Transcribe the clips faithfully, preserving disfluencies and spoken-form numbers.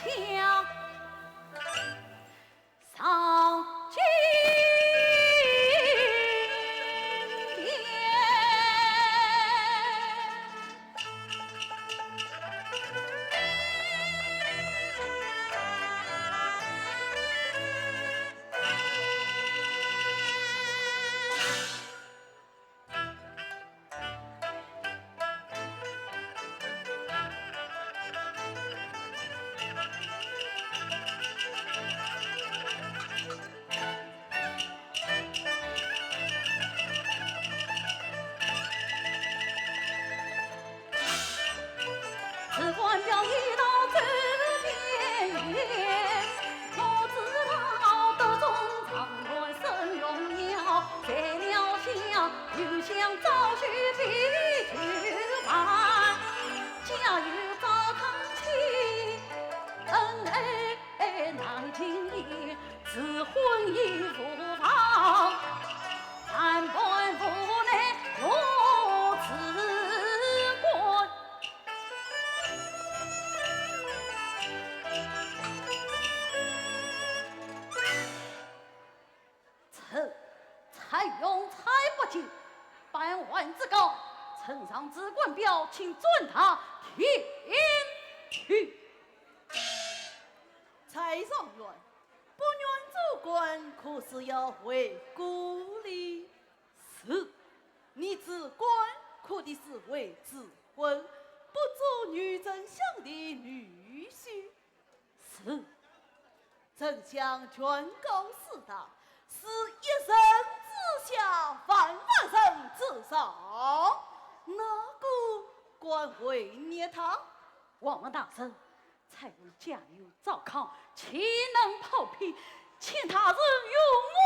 将上金殿。臣蔡邕蔡伯坚，办案之告，呈上至官表，请转达天去。蔡状元，不愿做官，可是要回故里？是。你做官，可的是为子婚，不做女丞相的女婿。 是。丞相劝告四大，是一人之下，万万人之上，哪个敢违逆他？王大人，蔡邕家有糟糠，岂能抛弃？请大人容我。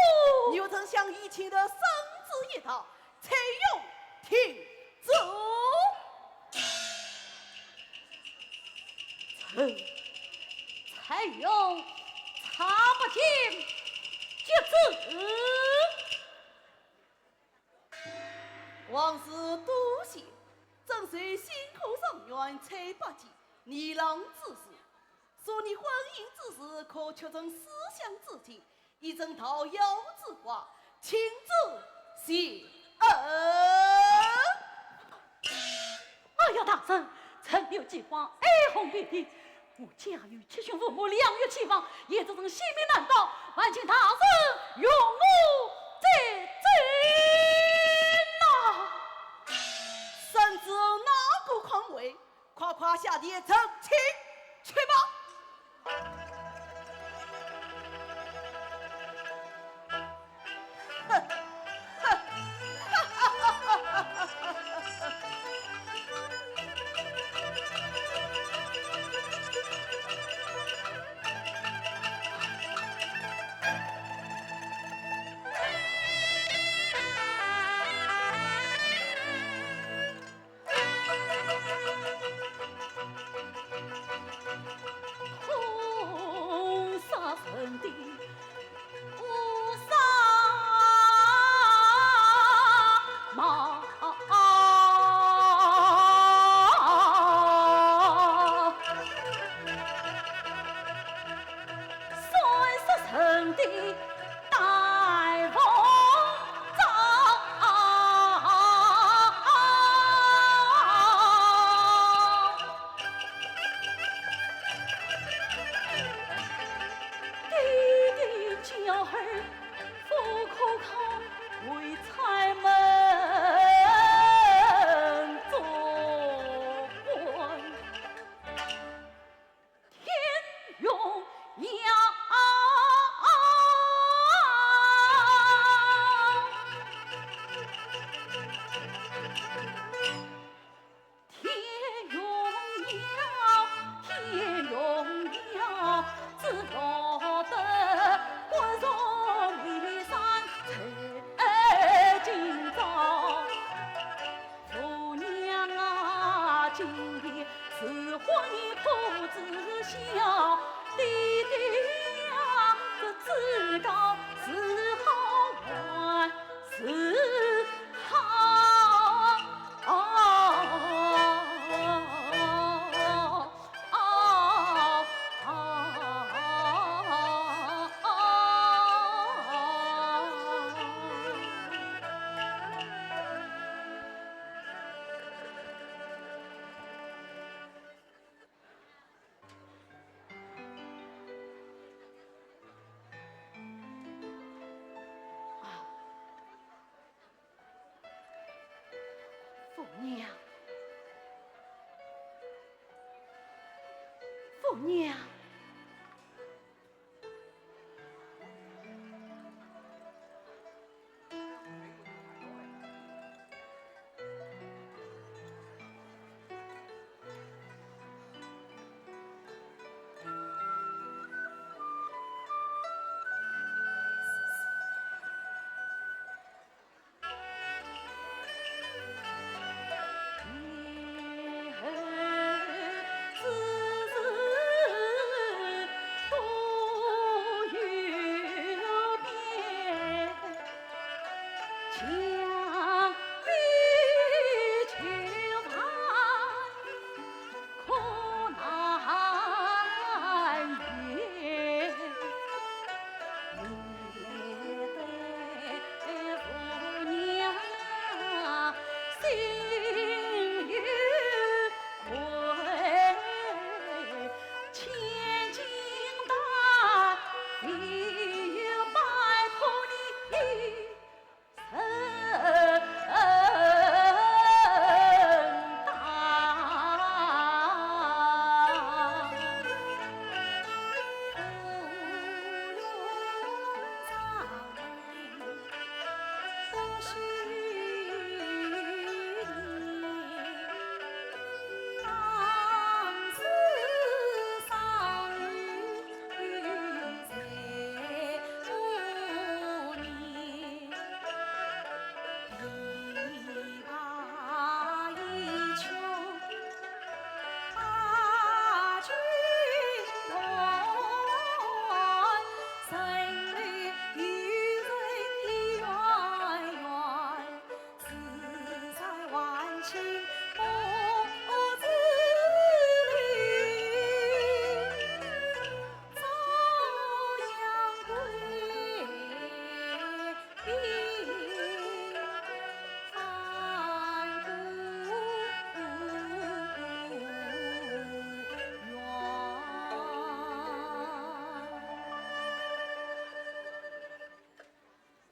女丞相已请得圣旨一道， 蔡邕听旨。臣蔡邕蔡伯坚接旨。王氏多谢，朕随新科状元蔡伯坚，年老之时，若你婚姻之事，可促成思想之情， 一阵桃夭之花，请旨谢恩。哎呀，大人，臣有几番哀鸿遍野，我家有七兄五妹，两月七房，也只剩性命难保，还请大人容我再走呐。圣旨哪个敢违？ 快快下殿成亲去吧。娘，夫娘。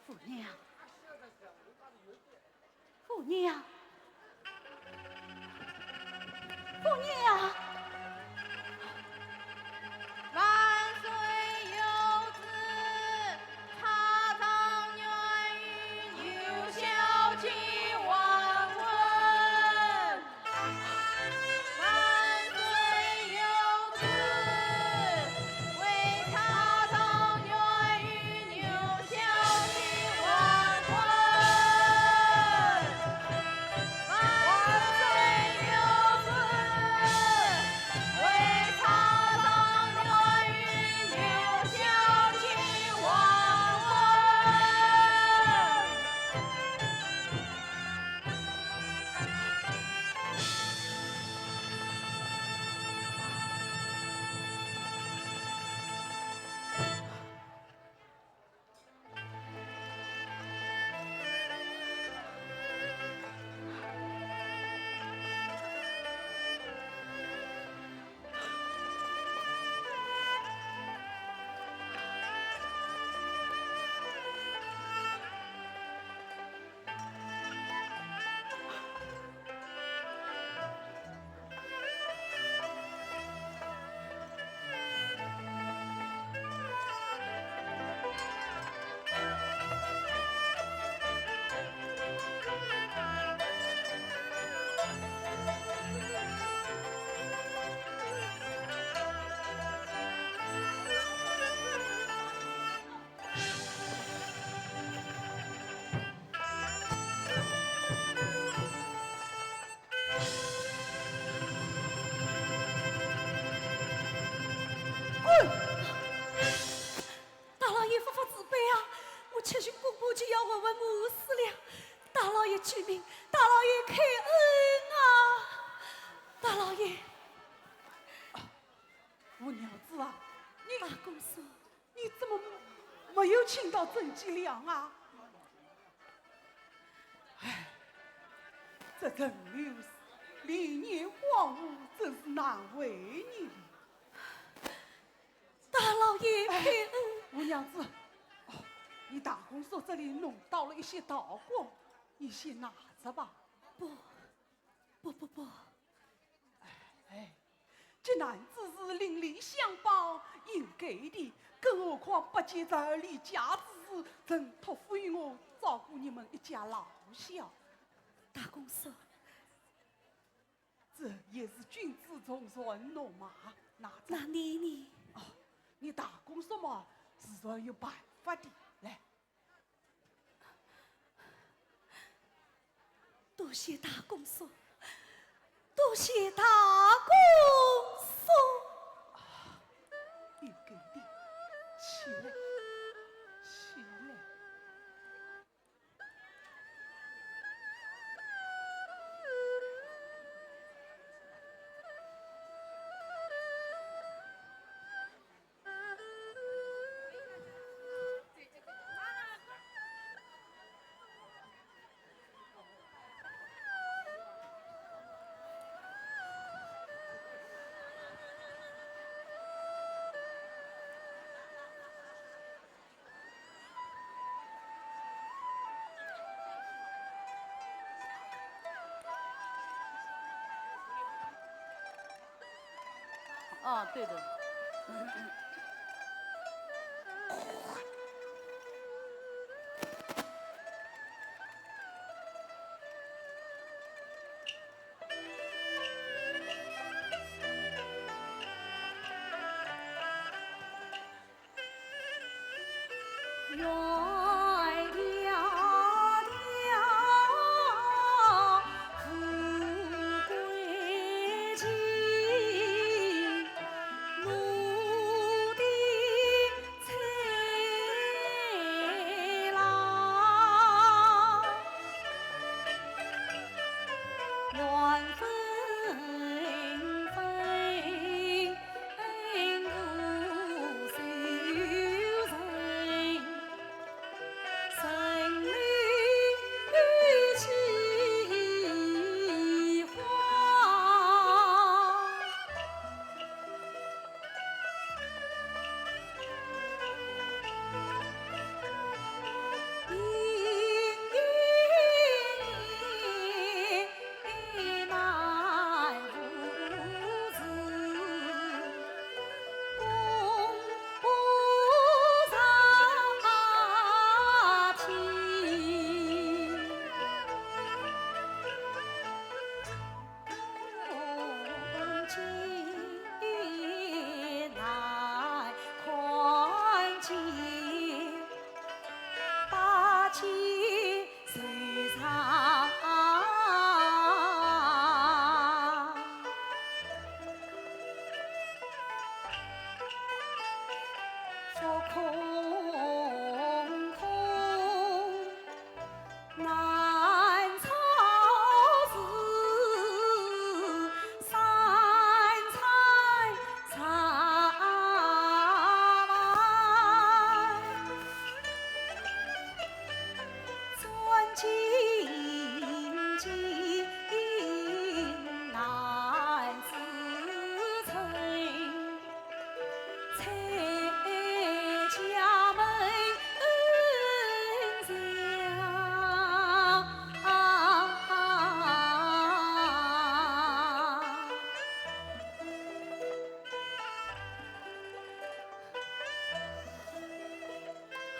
夫人啊， 夫人啊，夫人啊！万岁有旨，蔡丈愿与牛小姐完婚。 万岁有旨，为蔡丈愿与牛小姐完婚。万岁有旨，为蔡丈愿与牛小姐完婚。 大老爷发发慈悲啊！我七旬公婆就要混混饿死了。大老爷救命！大老爷开恩啊！大老爷。 五娘子啊，你，大公叔。你怎么没有请到甄吉良啊？唉，这陈留司，连年荒芜，真是难为你了。大老爷开恩。唉，五娘子，哦，你大公叔这里弄到了一些道馆，你先拿着吧。不，不不不，哎，这男子是邻里乡邦，应该的，更何况不见在里家之事，曾托付于我照顾你们一家老小。大公叔，这也是君子重船弄马，哪能？那你呢？哦，你大公叔嘛，自然有办法的。来，多谢大公叔，多谢大公叔。啊，有给力，起来，起来。啊，对的。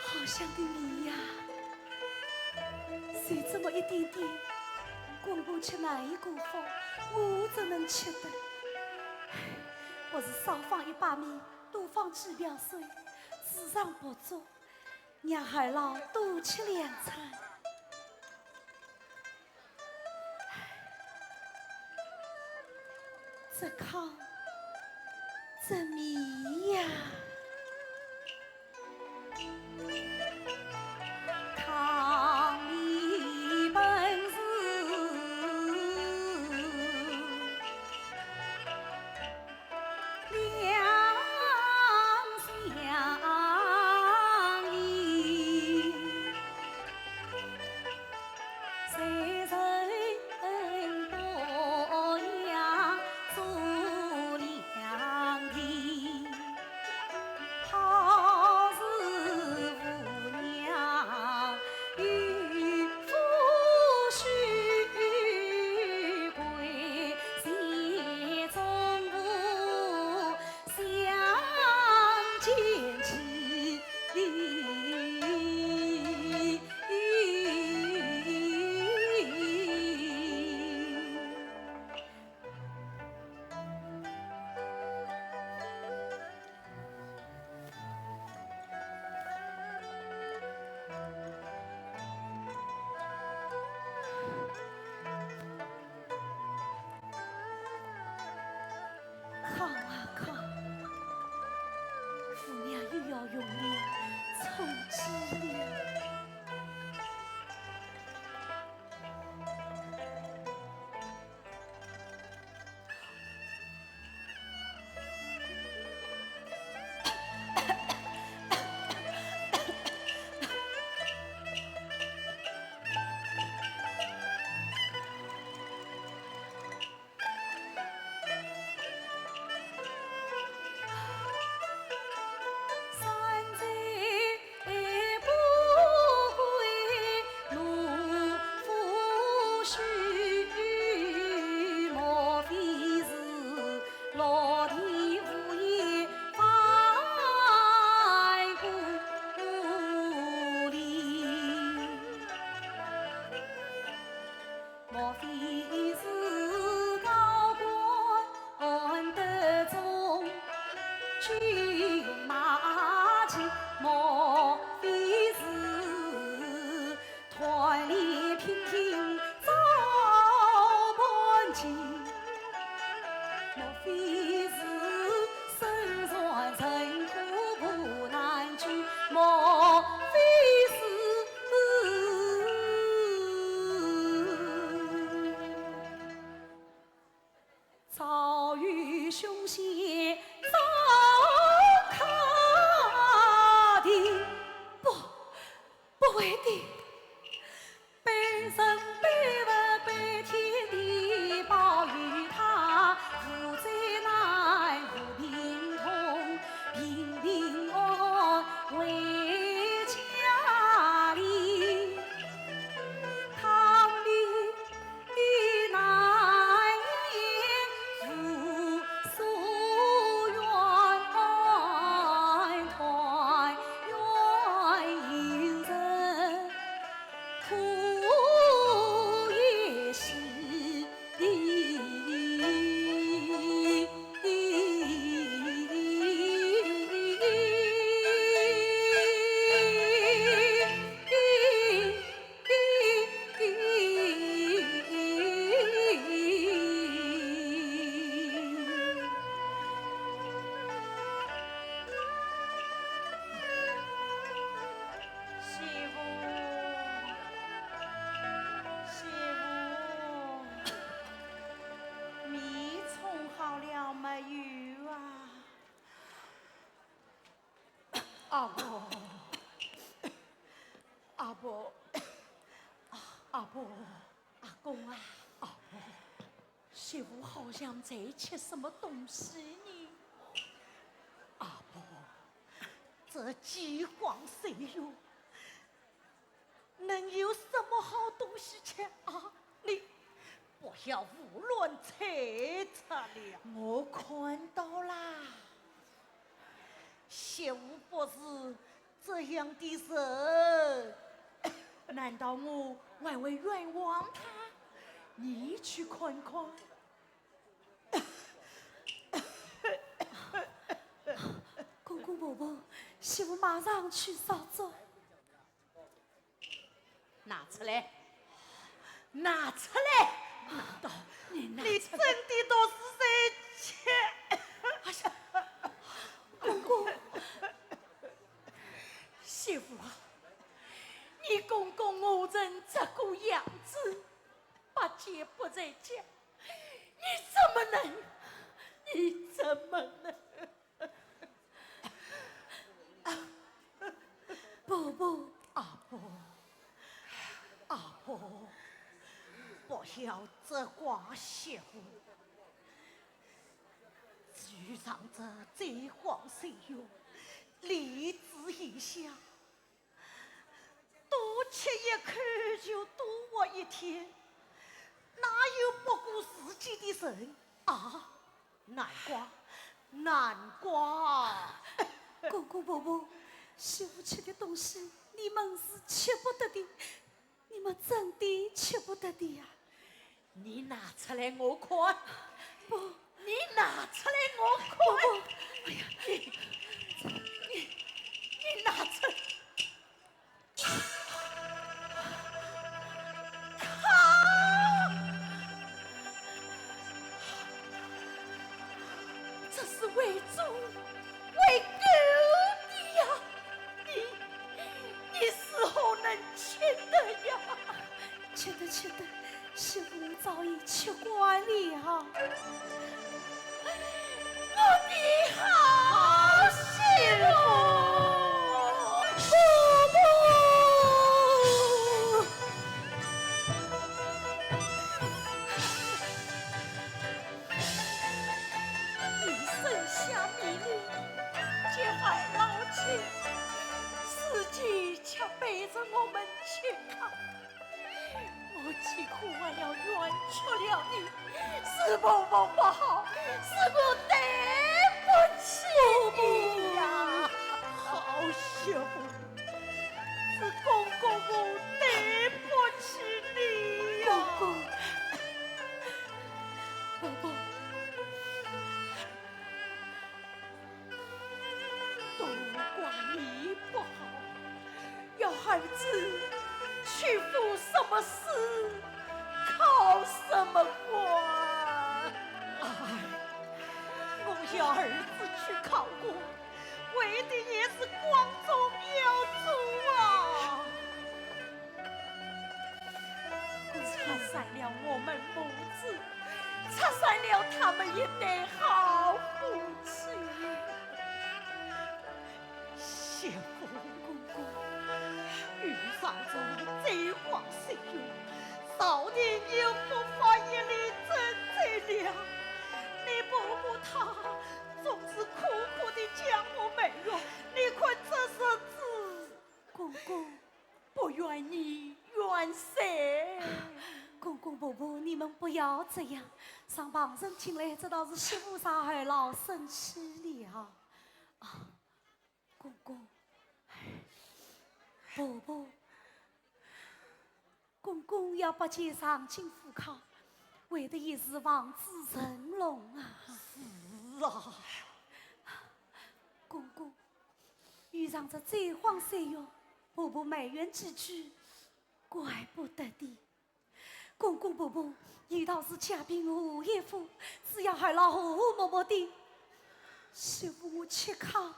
好香的米呀，就这么一点点，供我吃哪一个饭，我怎能吃得？唉，我是少放一把米，多放几瓢水，时常不足，让孩儿多吃两餐。 这糠，这米呀。君马情，莫非是团里平平遭叛情？莫非是身陷沉苦不难救？莫非是 早有凶险遭卡定。不，不会的。背人背物背天地，保佑他无灾难无病痛，平平安安回家里。 媳妇，媳妇，米冲好了没有啊？ 阿婆，阿婆，阿婆，阿公啊，阿婆，媳妇好像在吃什么东西呢？阿婆，这饥荒岁月， 能有什么好东西吃啊？你不要胡乱猜测了。我看到啦，媳妇不是这样的人，难道我还会冤枉她？你去看看。公公婆婆，媳妇马上去烧粥。 拿出来，拿出来！难道你拿出来？你真的都是在吃？哎呀，公公，媳妇啊，你公公我人这个样子，八戒不在家，你怎么能，你怎么能？ 婆婆。阿婆，阿婆，不要责怪媳妇。遇上这灾荒岁月，荔枝一下，多吃一口就多活一天，哪有不顾自己的人啊？ 难怪，难怪。公公婆婆，媳妇吃的东西，你们是吃不得的，你们真的吃不得的呀。你拿出来我看。不。你拿出来我看。不，不。哎呀，你，你，你拿出来。 啊！这是为主为狗的呀！你，你如何能吃得呀？吃得，吃得，媳妇早已吃惯了。 我的好媳妇。你生下米粒，结海老情，如今却背着我们去看。 我几乎还要冤屈了你，是婆婆不好，是我对不起你呀。好媳妇，是公公我对不起你呀。公公，婆婆，子，去赴什么诗，考什么官？哎，我要儿子去考官，为的也是光宗耀祖啊！拆散了我们母子，拆散了他们一对好夫妻。 谢父公公，与嫂子这往岁月，朝廷又不发一粒珍珠了。你婆婆她总是苦苦地将我埋怨，你看这日子。公公，不怨你怨谁？公公婆婆，你们不要这样，让旁人听来，这倒是媳妇让二老生气了。啊， 公公，婆婆，公公要拔剑上京赴考，为的也是望子成龙啊。是啊。公公，遇上这灾荒岁月，婆婆埋怨几句，怪不得的。 公公婆婆，有道是家贫如野夫，只要二老和和睦睦的，媳妇我吃糠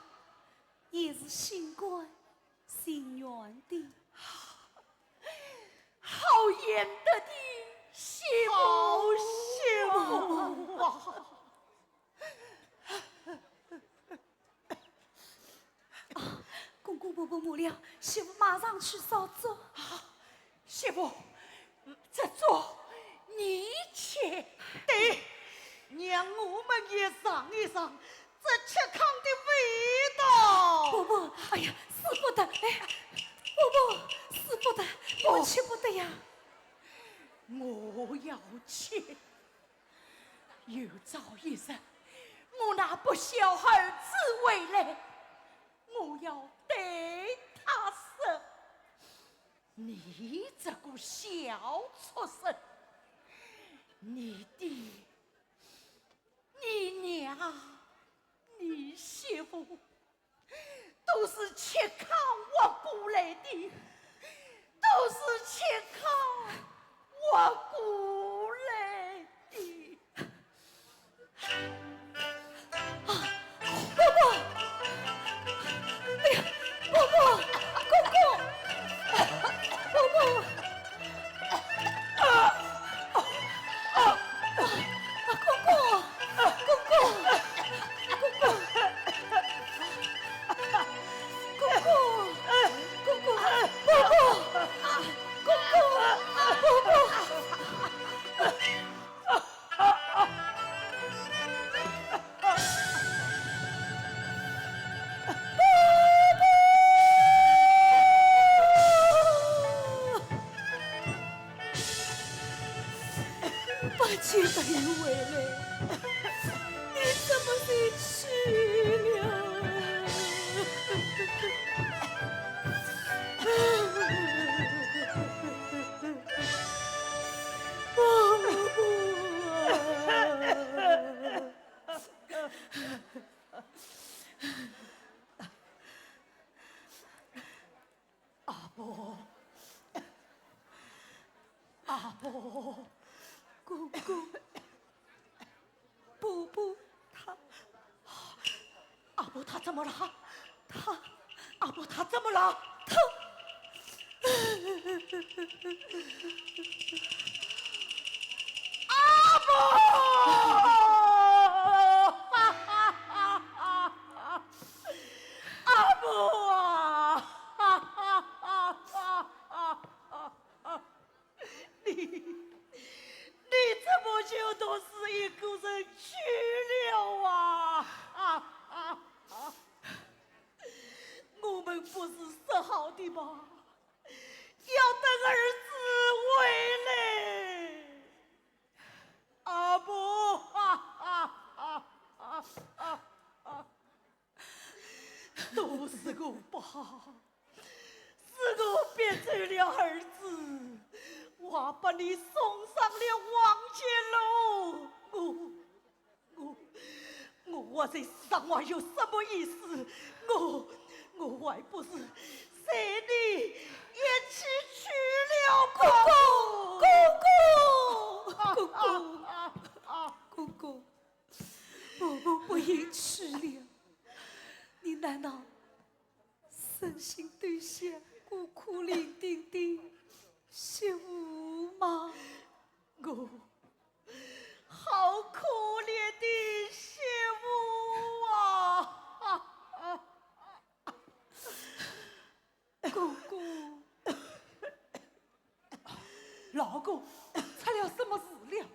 也是心甘情愿的。好贤德的媳妇，好媳妇啊！ 啊，公公婆婆，末了，媳妇马上去烧粥。啊，媳妇，嗯，这粥你去。对，让我们也尝一尝这吃糠的味道。婆婆，哎呀，使不得，哎，婆婆，使不得，你们去不得呀。我要去。 有朝一日，我那不孝儿子回来，我要对他说：你这个小畜生，你爹、你娘、你媳妇 都是吃糠活过来的，都是吃糠活过来的。啊，婆婆！哎呀，婆婆！公公！婆婆！ 八戒没有回来，你怎么回去了？阿婆，阿婆，公公，婆婆她，阿婆她怎么了？她，阿婆她怎么了？她，阿婆！ 阿婆啊！你，你怎么就独自一个人去了啊？我们不是说好的吗？要等儿子回来。 阿婆，都是我不好，是我逼走了儿子，还把你送上了黄泉路。我，我，我活在世上还有什么意思？我，我还不如随你一起去了吧。公公，公公，公公，公公，婆婆不应去了。你难道忍心丢下孤苦伶仃的媳妇吗？我好可怜的媳妇啊！公公，老公，出了什么事了？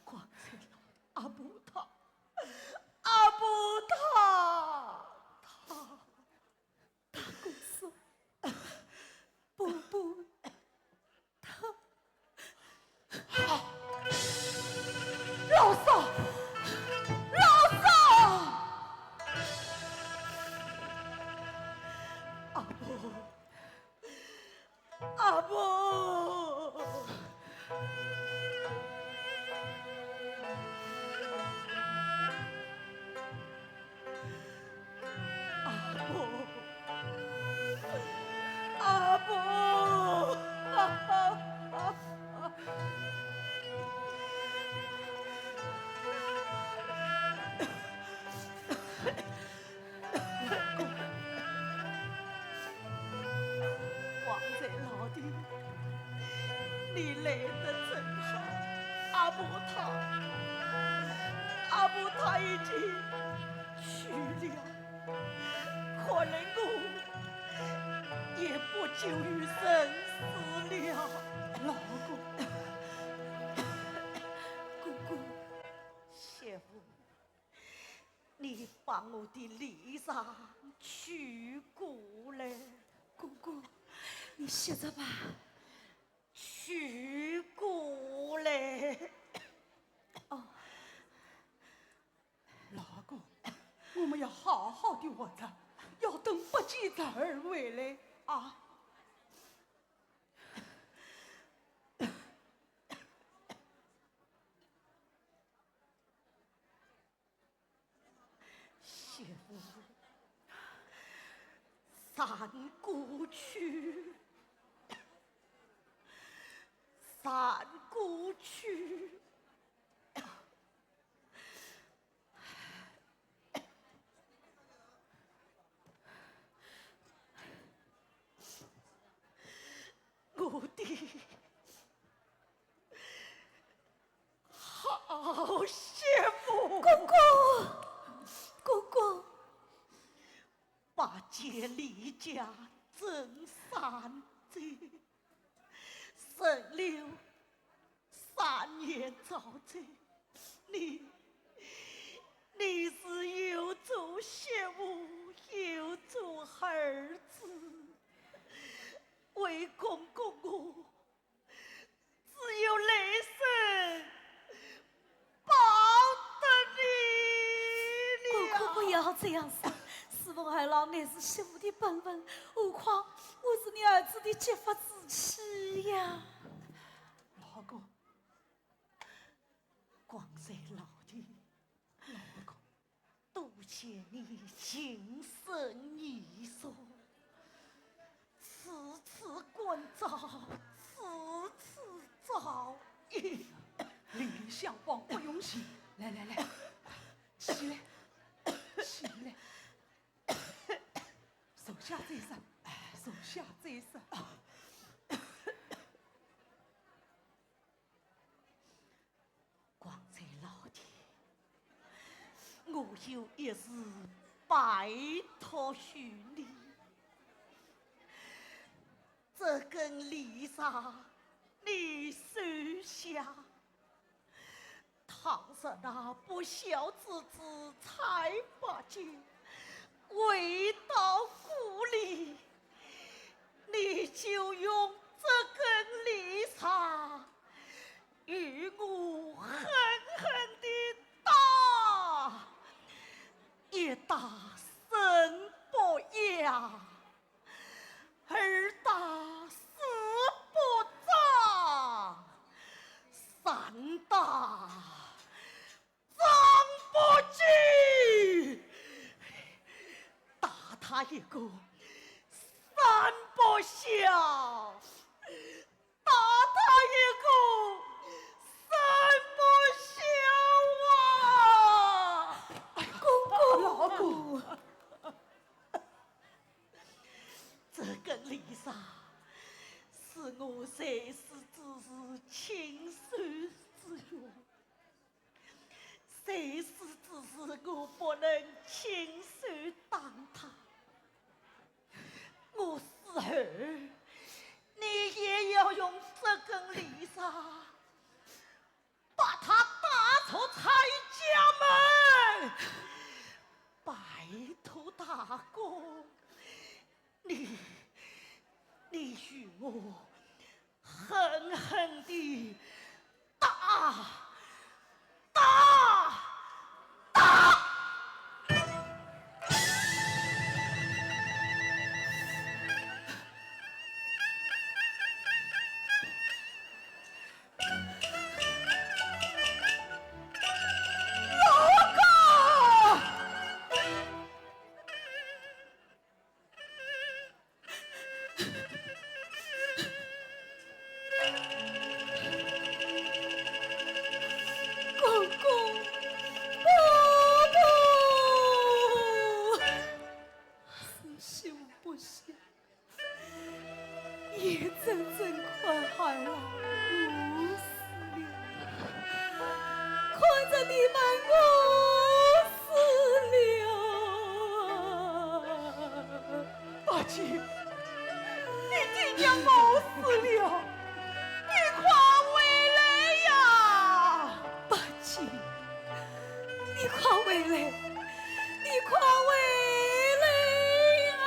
刚才阿婆她，阿婆她，她，她跟我说，婆婆她，老嫂，老嫂，阿婆，阿婆。 阿婆，阿婆，王才老弟，你来得正好，阿婆她，阿婆她已经 去了，可能我也不久于人世了。老公，公公，媳妇，你把我的礼裳取过来。公公，你歇着吧。取过来。哦。 老公，我们要好好地活着，要等八戒侄儿回来啊。媳妇，三过去，三过去。 我的好媳妇。公公，公公。八戒离家正三载，陈留 三年遭罪，你，你是有做媳妇，有做儿子，为公公我，只有来生 报答你了。公公不要这样说，侍奉二老乃是媳妇的本分，何况我是你儿子的结发之妻呀。老公，刚才老弟，老公，多谢你情深意重。 此次关照，此次照应。邻里乡邦不用谢，来来来，起来，起来，坐下再说，哎，坐下再说。 刚才老弟，我有一事拜托于你，这根礼裳你收下。倘若那不孝之子蔡八戒回到故里，你就用这根礼裳 与我狠狠地打，一打生不养，二打死不葬，三打 长不记，打他一个三不我在世之时亲手施药，在世之时我不能亲手打他。我死后，你也要用这根梨树 把他打出蔡家门。拜托大哥，你，你与我狠狠地打，打，打！公公，婆婆，是凶不凶？ 眼睁睁看孩儿饿死了，看着你们饿死了。八戒，你爹娘饿死了，你快回来呀！八戒， 你快回来，你快回来啊！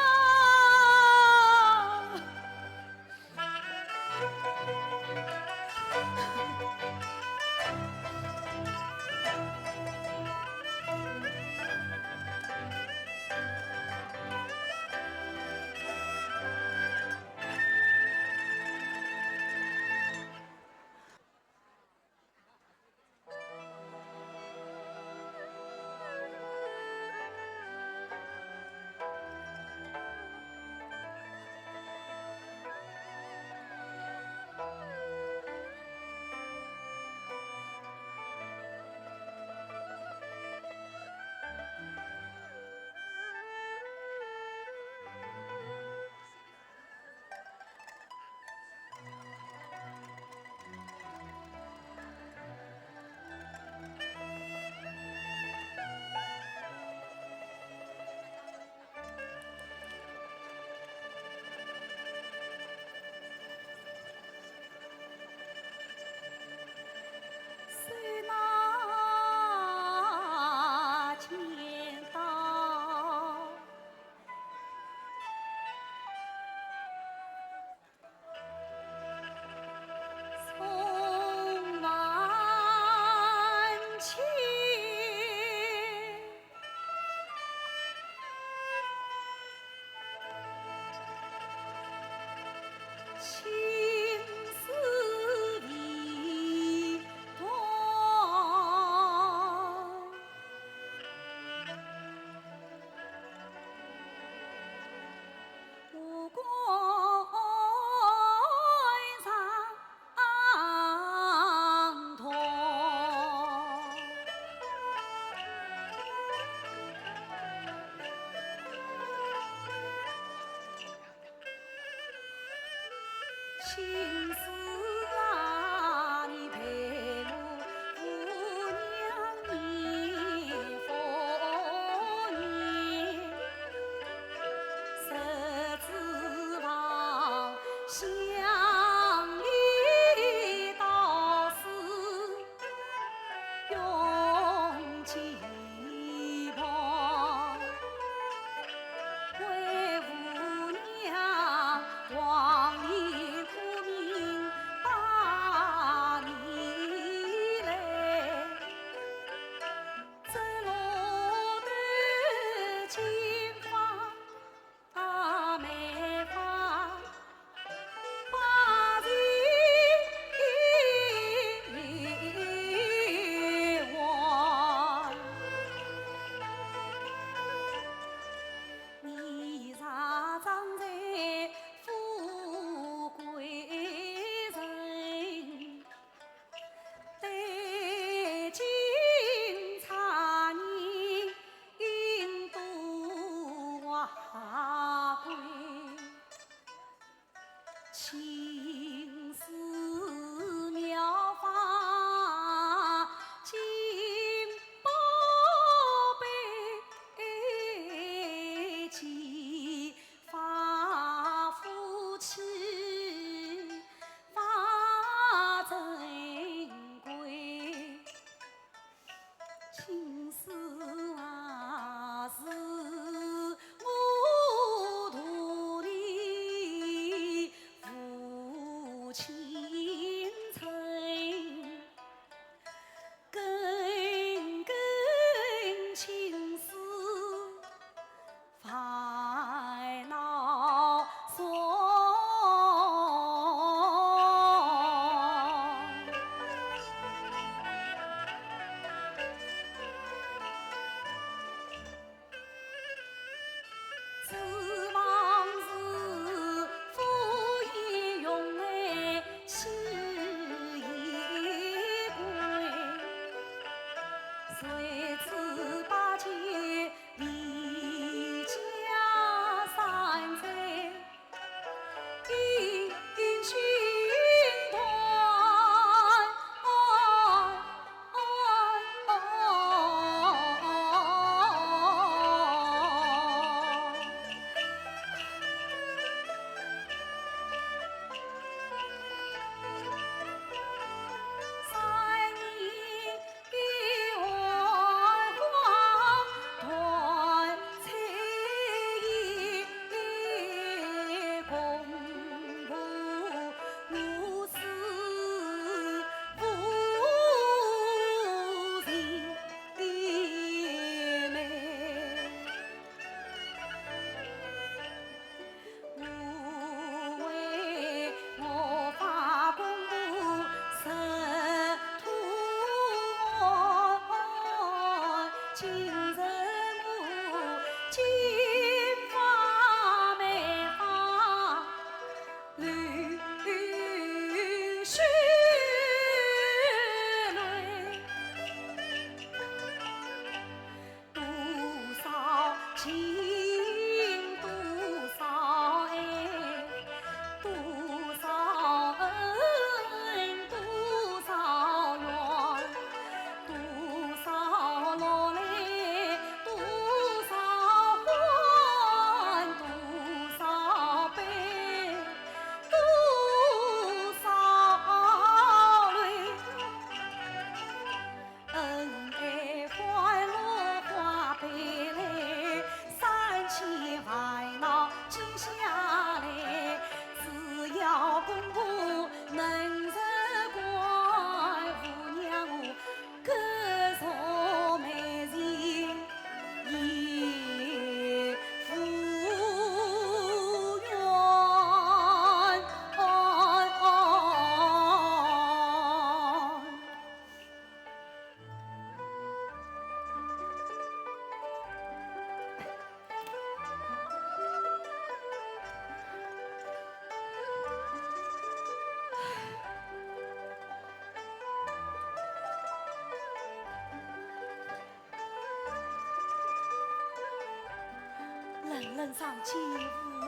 人上见无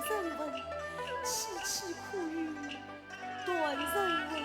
人问，凄凄苦与断人魂。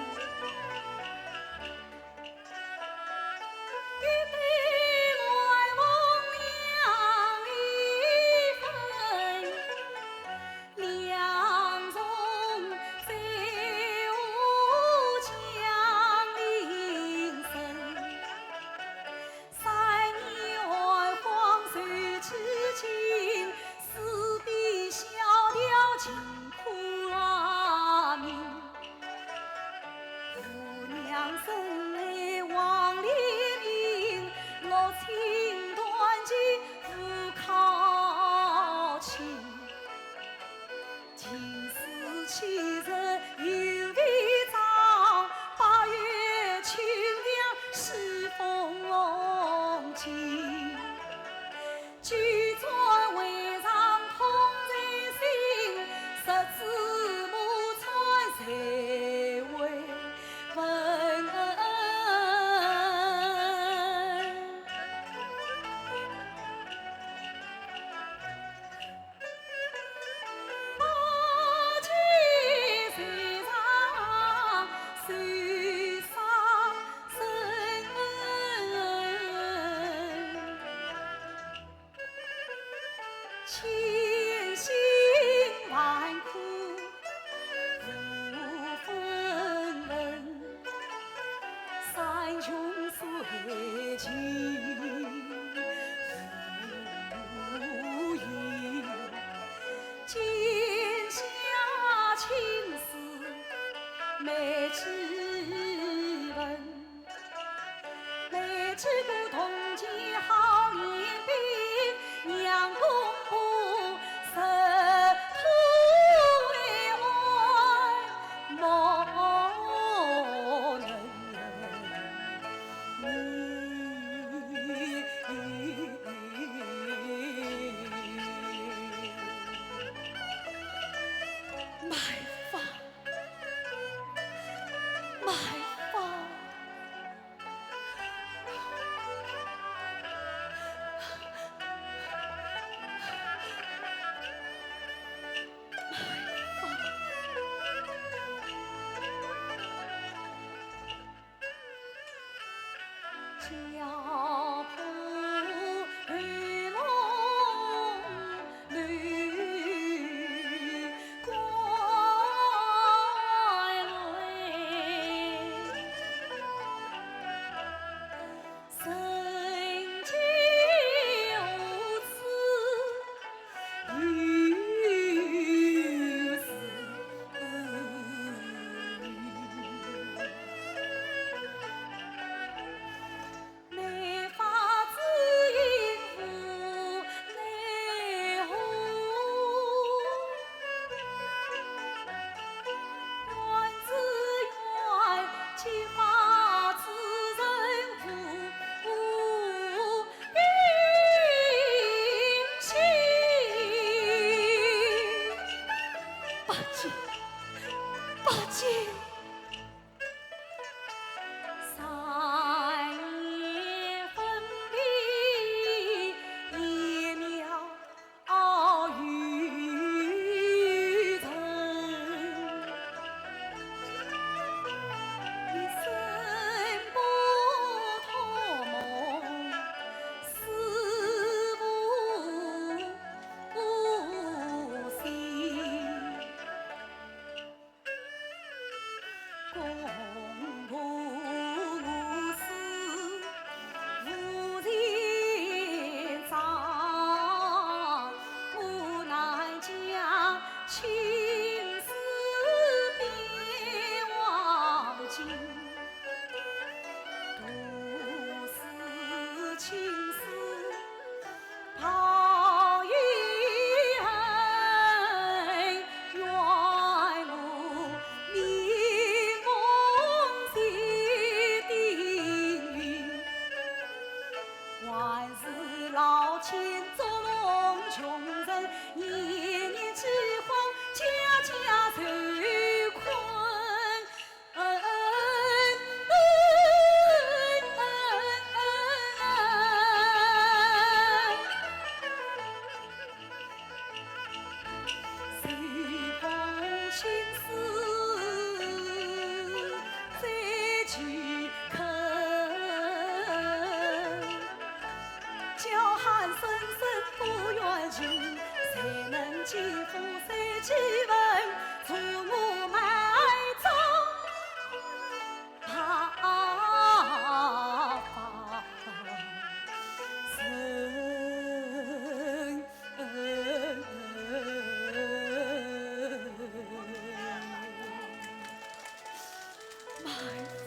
卖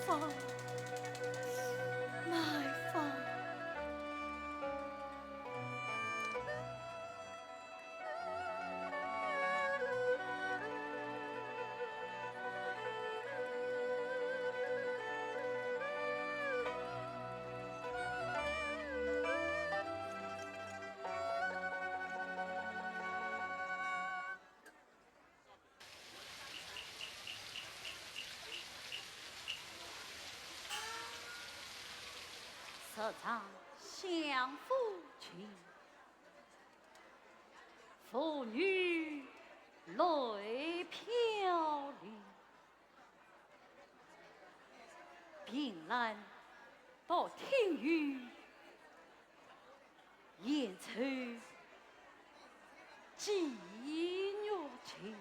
方，卖方。 十丈相府情，妇女泪飘零。 凭栏到听雨，闲愁寄月情。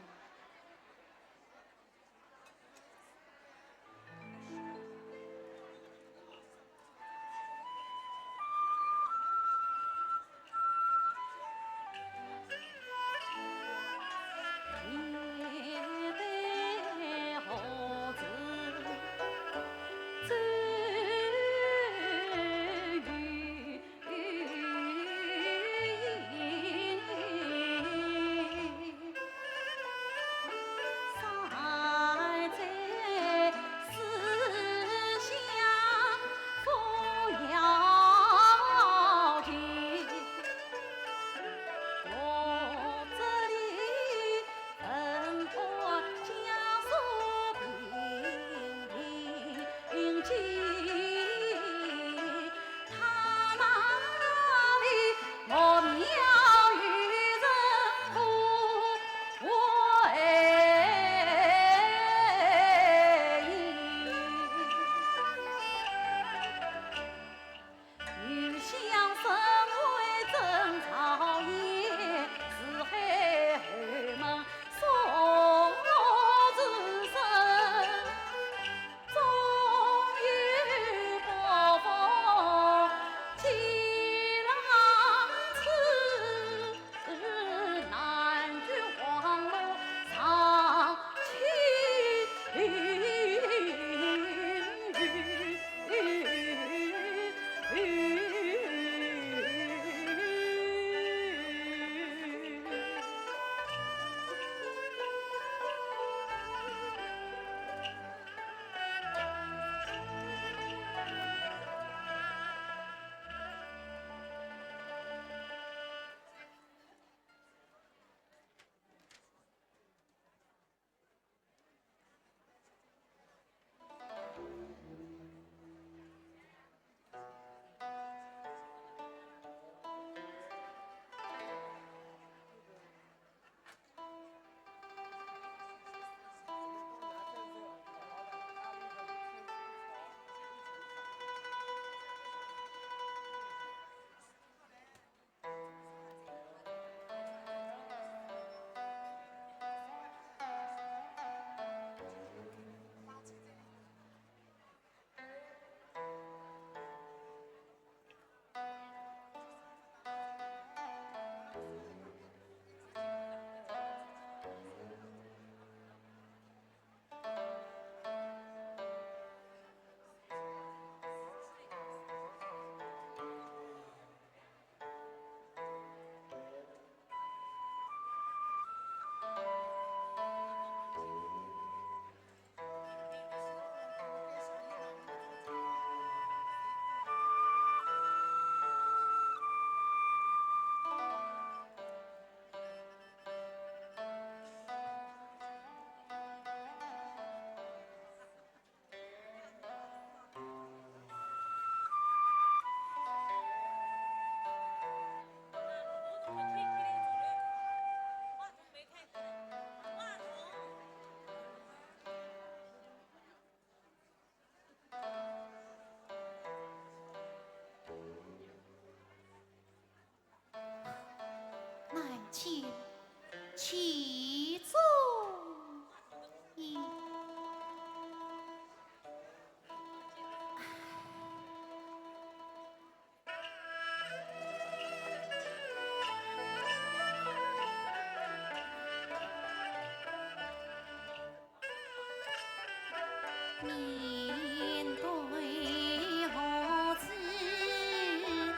面对何处听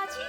琴？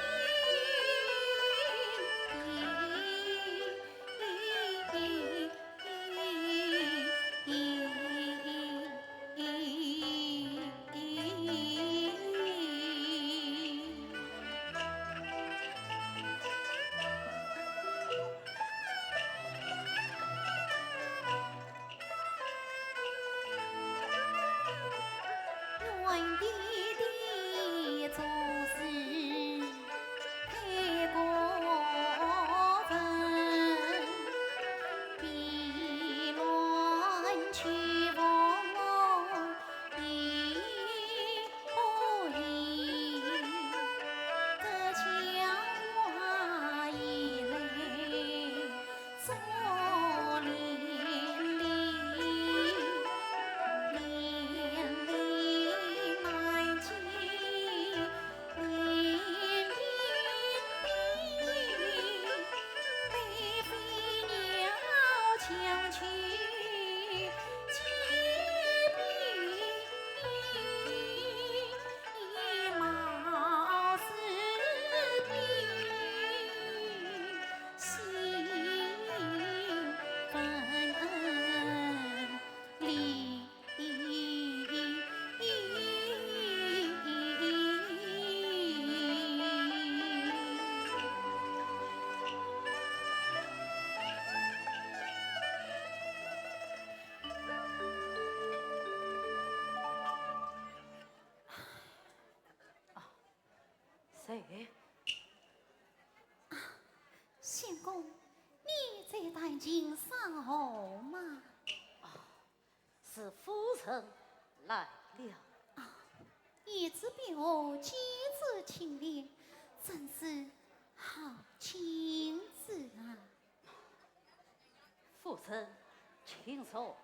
谁？相公，你在弹琴赏荷吗？啊，是夫人来了。啊，一只碧荷，几只青莲，真是好景致啊！夫人，请坐。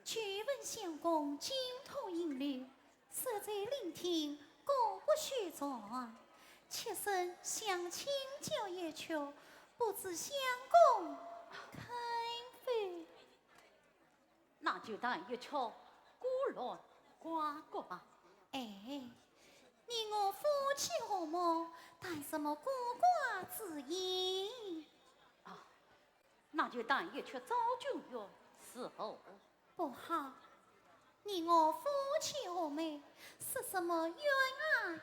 久闻相公精通音律，适才聆听，各不虚传，妾身想请教一曲，不知相公肯否？那就弹一曲《孤鸾寡歌》吧。哎，你我夫妻和睦，弹什么孤寡之音？啊， 那就弹一曲《昭君乐》如何？不好，你我夫妻和睦，说什么冤家有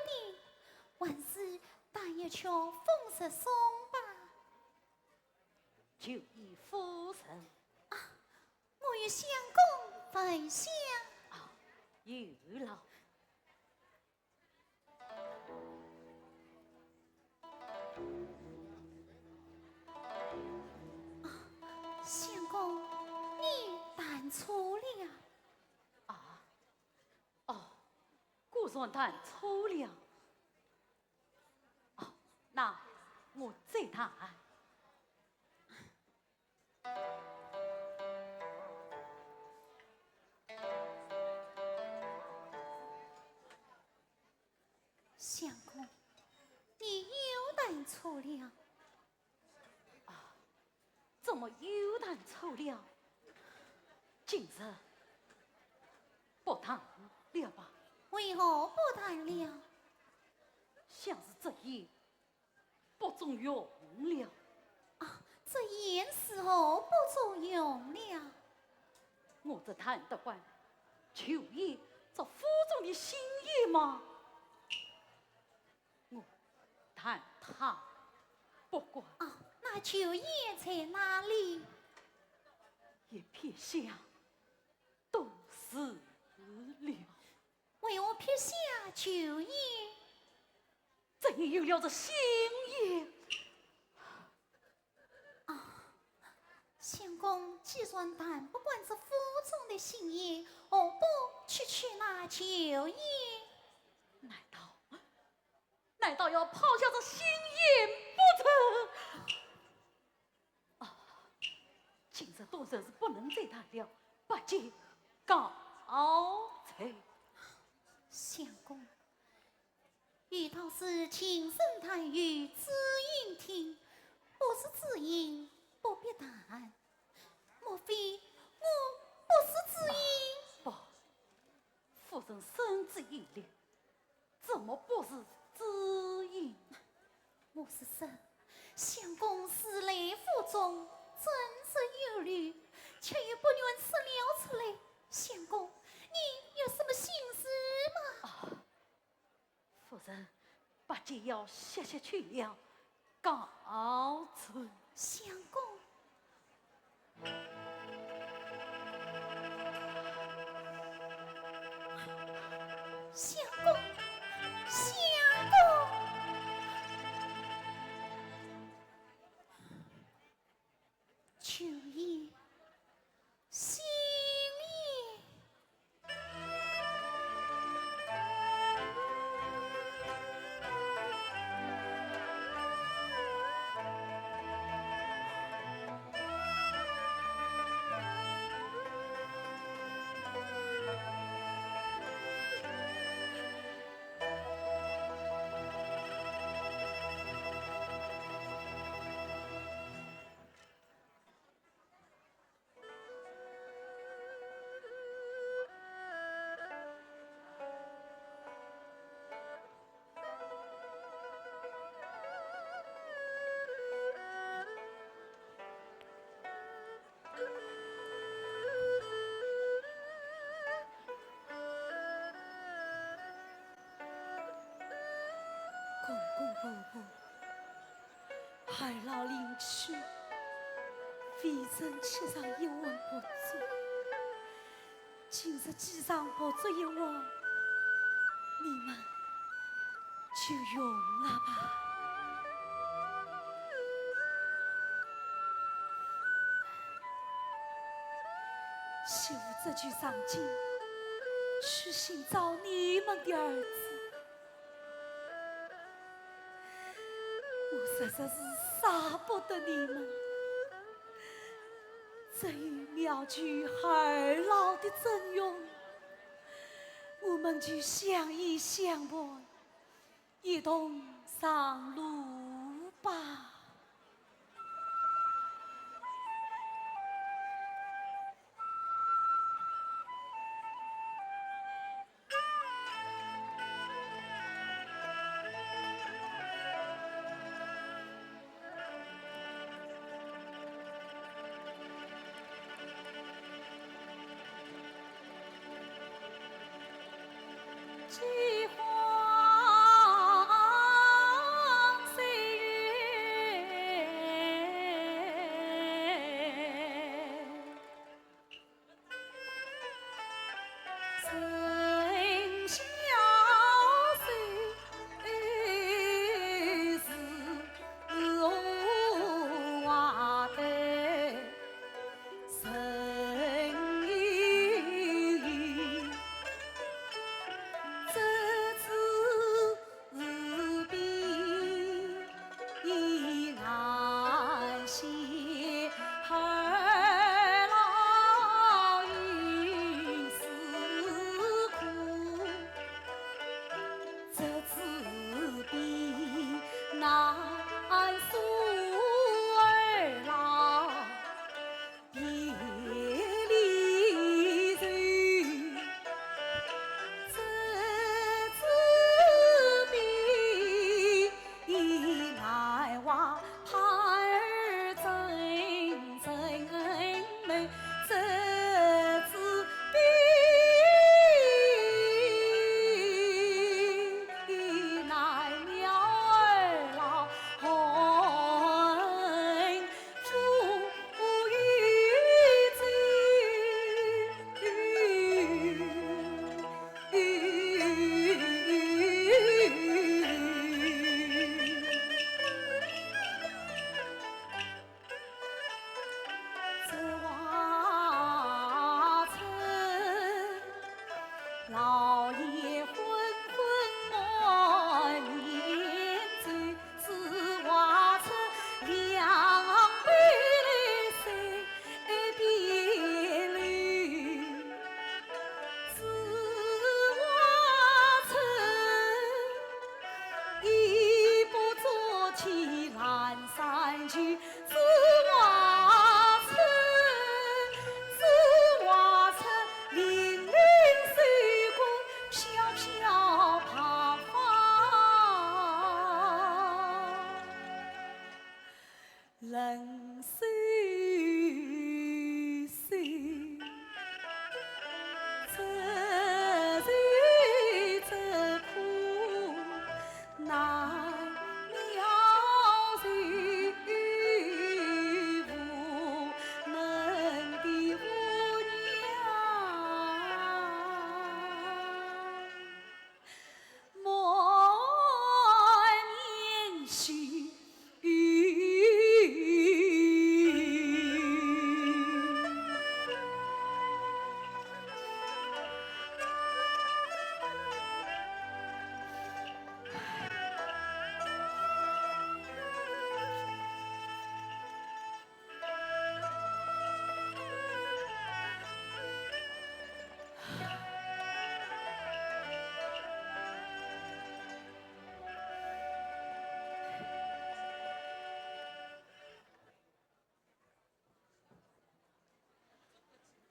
定，还是弹一曲《风月颂》吧。就依夫人。啊，我与相公分享。啊，有劳。 啊，相公，你弹错了。啊，哦，果然弹错了。哦，那我再弹。 相公，你又弹错了。啊，怎么又弹错了？今日不弹了吧？为何不弹了？想是这弦不中用了。啊，这弦如何不中这弹得惯，秋雁这腹中的心意吗？我弹她不惯。啊，那秋雁在哪里？也撇下多时了。为何撇下秋雁？正因有了这心意。 啊，相公既然弹不惯这腹中的心意，何不去取那秋雁？难道，难道要抛下这心意不成？啊，今日多日是不能再谈了，八戒告罪。相公， 有道是琴声弹语知音听，不识知音不必弹。莫非我不识知音？不，夫人深知音力，怎么不识知音？我是说，相公自来府中，正直有礼，却又不愿说了出来。相公，你有什么心事吗？啊， 夫人，八戒要歇息去了，告辞。相公，相公，相公。秋雁， 心意。公公婆婆， 孩儿临去，未曾吃上一碗白粥。今日既然白粥有了，你们就用了吧。媳妇这就上京，去寻找你们的儿子。 我实在是舍不得你们，只有妙具孩儿的真容，我们就相依相伴，一同上路吧。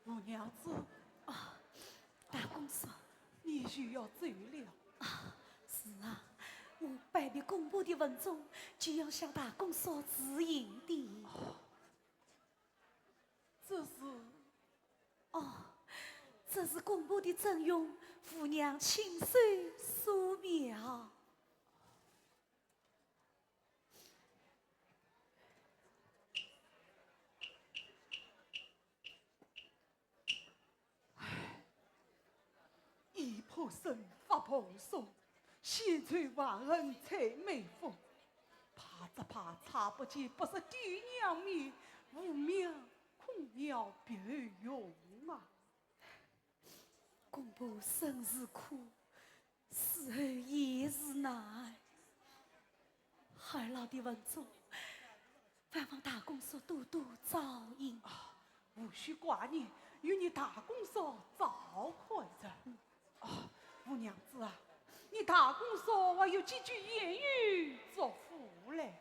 五娘子，啊，大公叔。你就要走了？啊，是啊，我拜别公婆的文种，就要向大公叔辞行的。啊，这是？哦，这是公婆的珍用，五娘亲手素描。 唉，一破僧，发破僧，先求还恩采梅花。怕只怕差不见不识爹娘面，五娘恐要别有用啊。 公婆生是苦，死后也是难。二老的文种，还望大公叔多多照应。啊，无需挂念，有你大公叔照看着。啊，五娘子啊，你大公叔还有几句言语嘱咐嘞。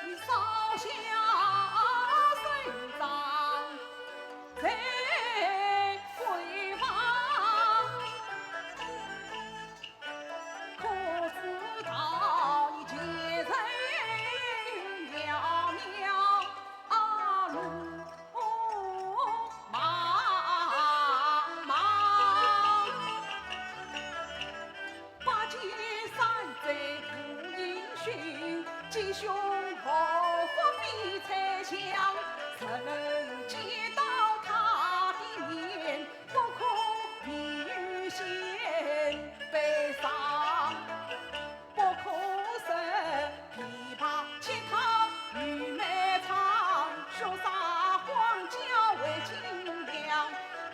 你烧香升上在闺房，可知道你前程渺渺，路 茫茫。八千山寨无音讯，吉凶祸福非猜想，怎能见到他的面？不可避雨仙悲伤。 不可受琵琶、吉他、玉梅唱，血洒荒郊为清凉。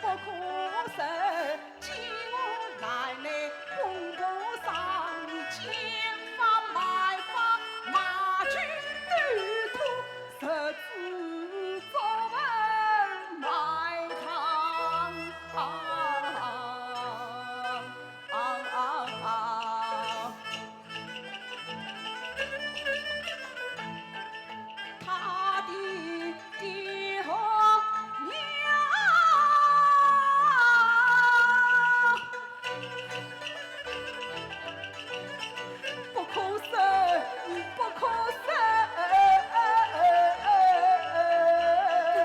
不可受饥饿难耐、公婆丧，你剪发埋伏、骂君斗土，十指作文埋葬。啊，啊，啊，啊。 他的爹和娘，不可生，不可生。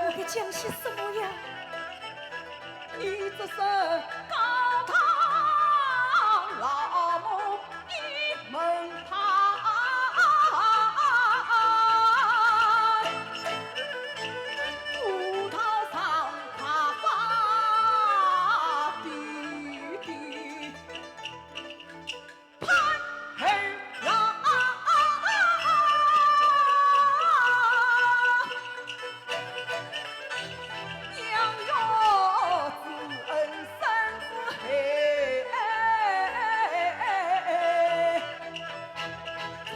我该讲些什么呀？ 你这是高堂老母一门派，葡萄上怕发的。 潘二郎，娘要知恩深似海，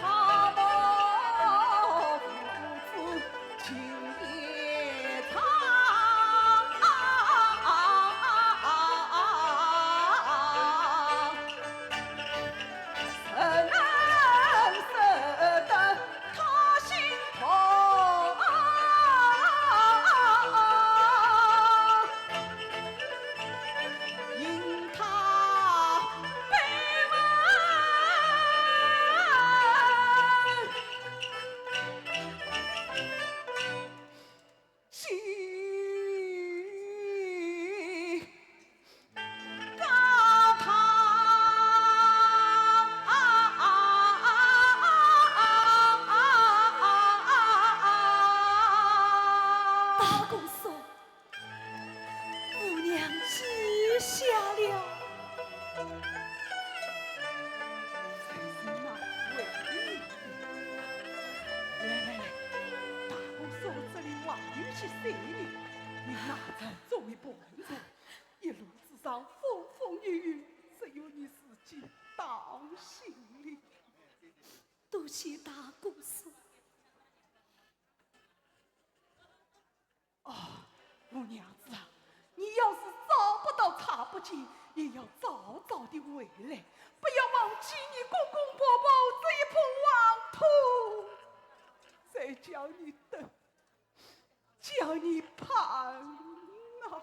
他们父子 情也长，怎能舍得他心痛？因他悲愤。 心高堂。大公叔，五娘记下了。 来来来，大公叔这里还有些水呢，你拿着作为伴奏，一路之上风风雨雨，只有你自己当心哩。多谢大公叔。 哦，五娘子啊，你要是找不到差不见，也要早早地回来，不要忘记你公公婆婆这一晡黄土。再叫你等，叫你盼啊！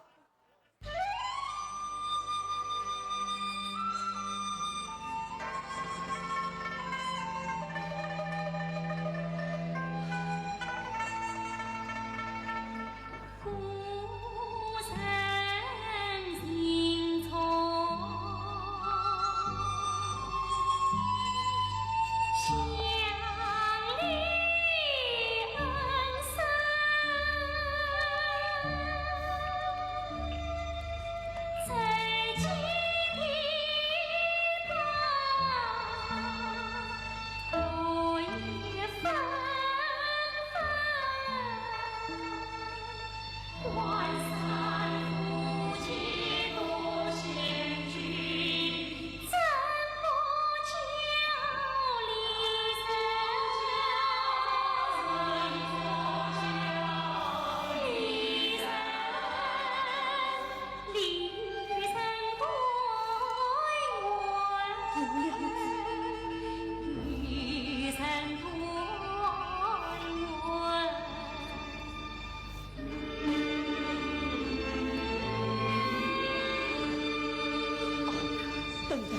等等。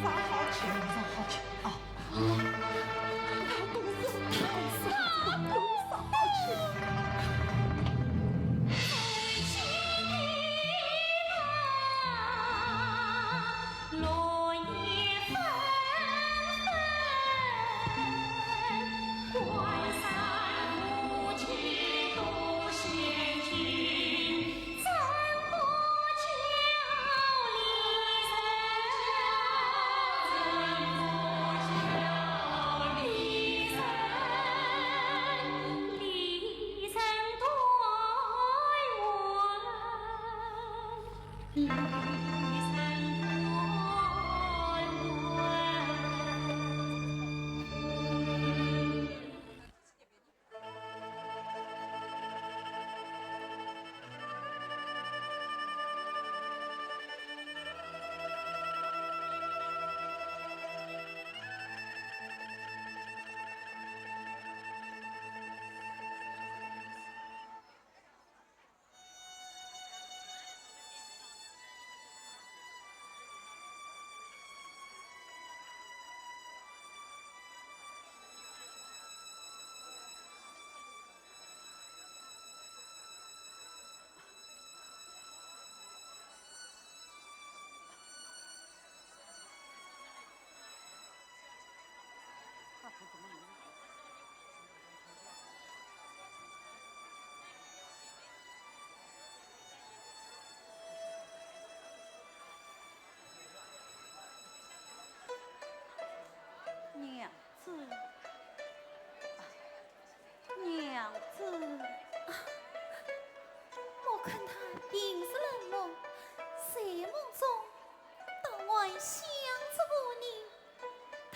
上好去，上好去啊！ 娘子，娘子。啊，莫看他平日冷漠，睡梦中倒还想着我呢。 他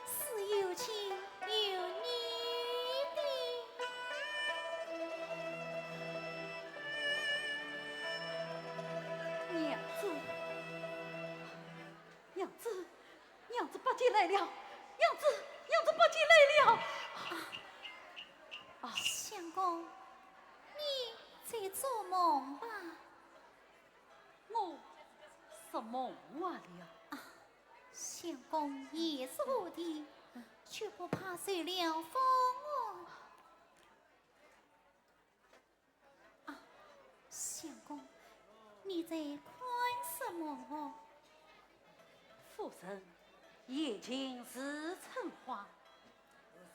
是有情有义的。娘子，娘子，娘子，八戒来了！娘子，娘子，八戒来了！啊，啊。相公，你在做梦吧？我什么话了？啊， 相公也是无敌，绝不怕受了风哦。啊，相公，你在看什么？夫人，眼前是春花，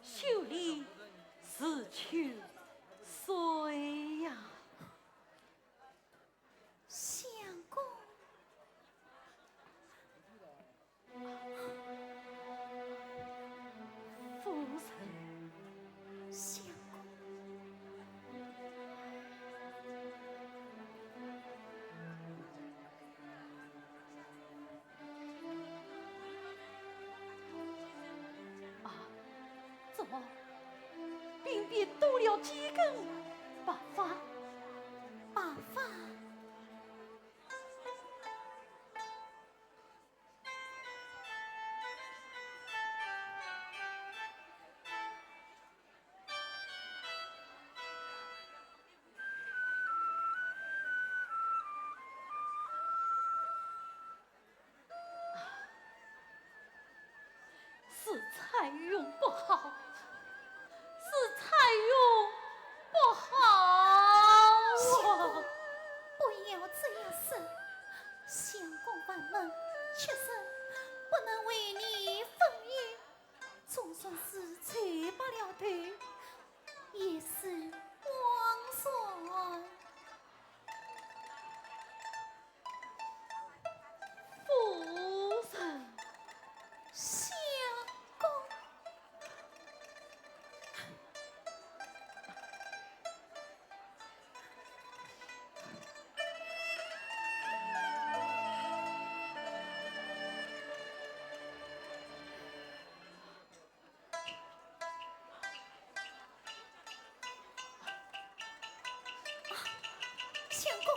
袖里是秋水呀。 相公。夫人。相公。啊，怎么鬓边多了几根白发？白发？容不好，是蔡荣不好啊。相公，不要这样说。相公万能，妾身不能为你分忧，总算是走罢了头，也是枉然。 夫人。相公。 相公，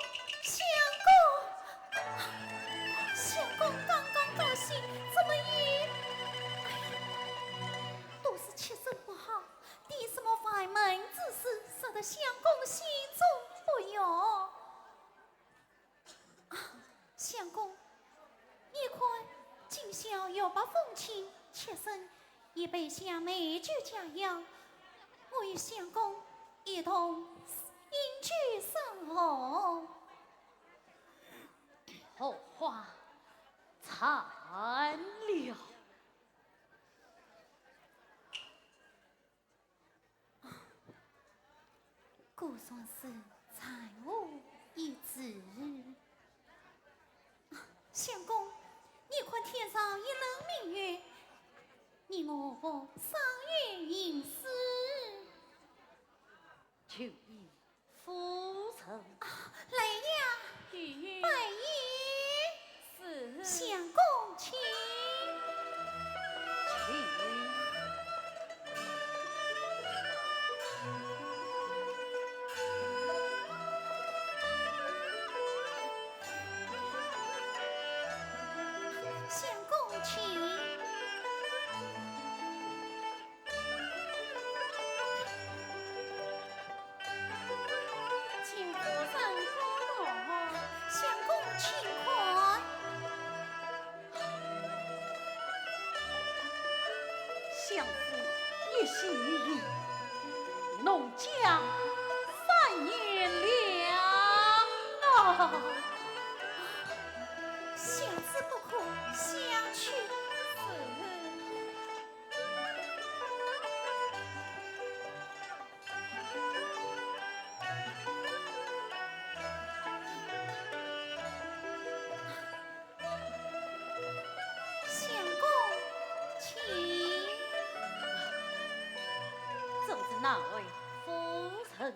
相公，相公刚刚高兴，怎么也……哎呀，都是妾身不好，提什么歪门之事，惹得相公心中不悦。 啊，相公，你看，今宵月白风清，妾身已备下美酒佳肴，我与相公一同饮酒赏荷。荷花残了。 果然是残荷已至。啊，相公，你看天上一轮明月，你我赏月吟诗。求你 夫人。啊，来呀，拜揖。是。相公，请。请。相公，请。 请夫人过目。相公请看。相府一席一饮，弄僵三年了啊！下次不可相去。是。 相公，请。真是难为夫人了。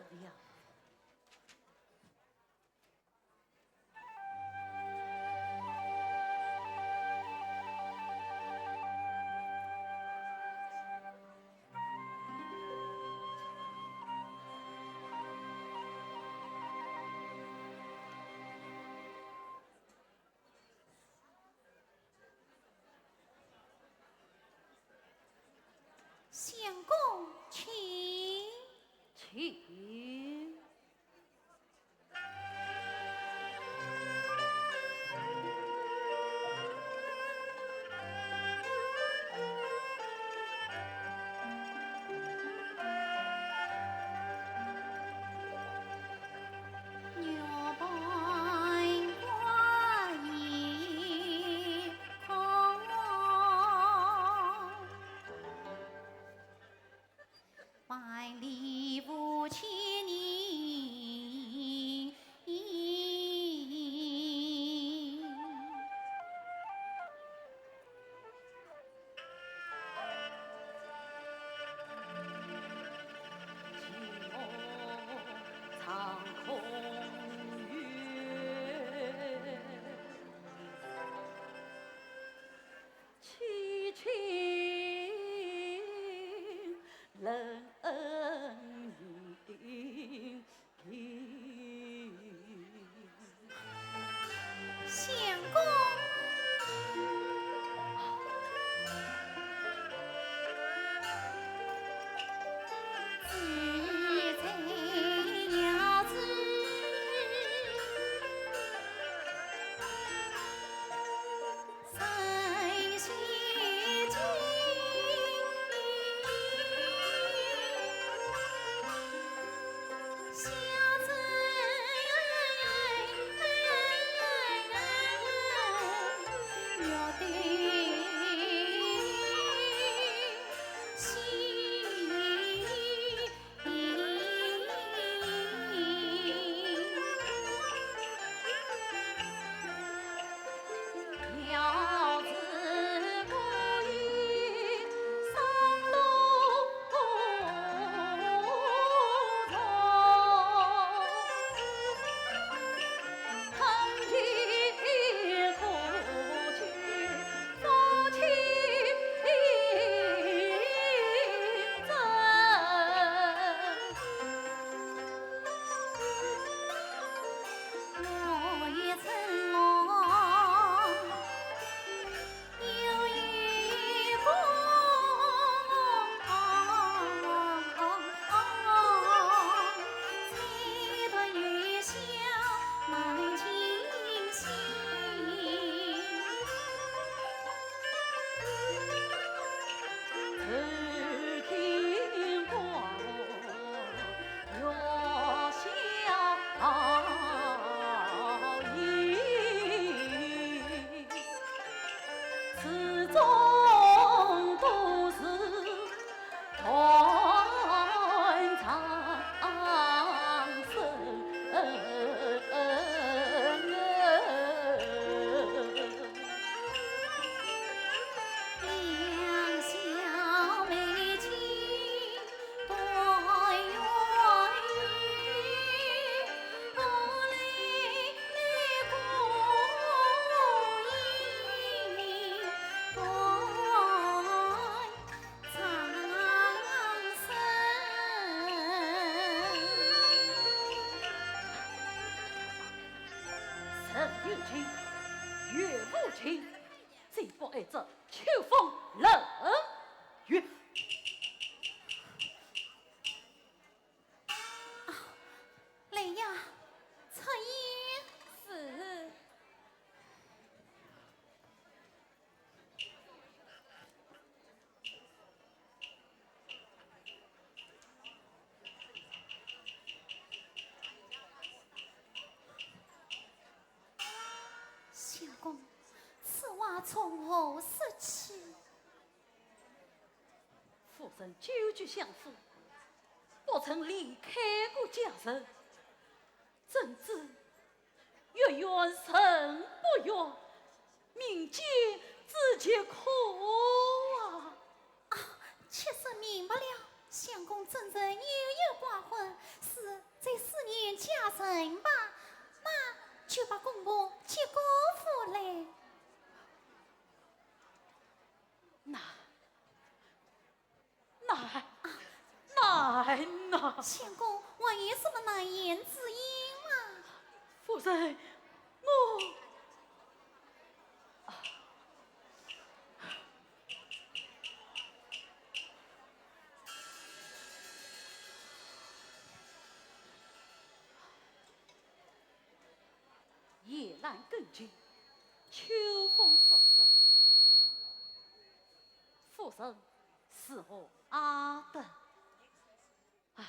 相公，请。请。相公。人有情，月无情，只不爱这秋风冷月。啊，来呀，出言。是。 相公，此话从何说起？夫人久居相府，不曾离开过家人，怎知 月圆人不圆，民间之疾苦啊！啊，妾身明白了，相公真正有有寡欢，是在思念家人吧？那就把公婆接过府来。那 难，难呐！相公，还有什么难言之隐吗？夫人，我……啊。夜阑更静，秋风瑟瑟。 夫人如何阿得？唉，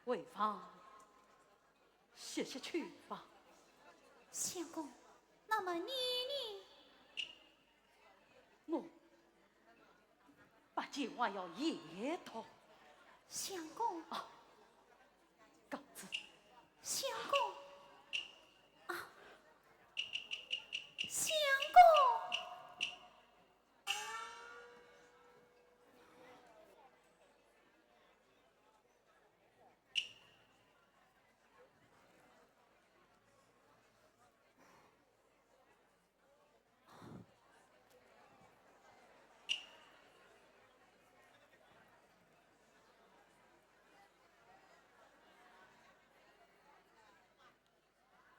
回房歇歇去吧。相公，那么你呢？我不见还要夜读。相公。啊，告辞。相公。啊，相公。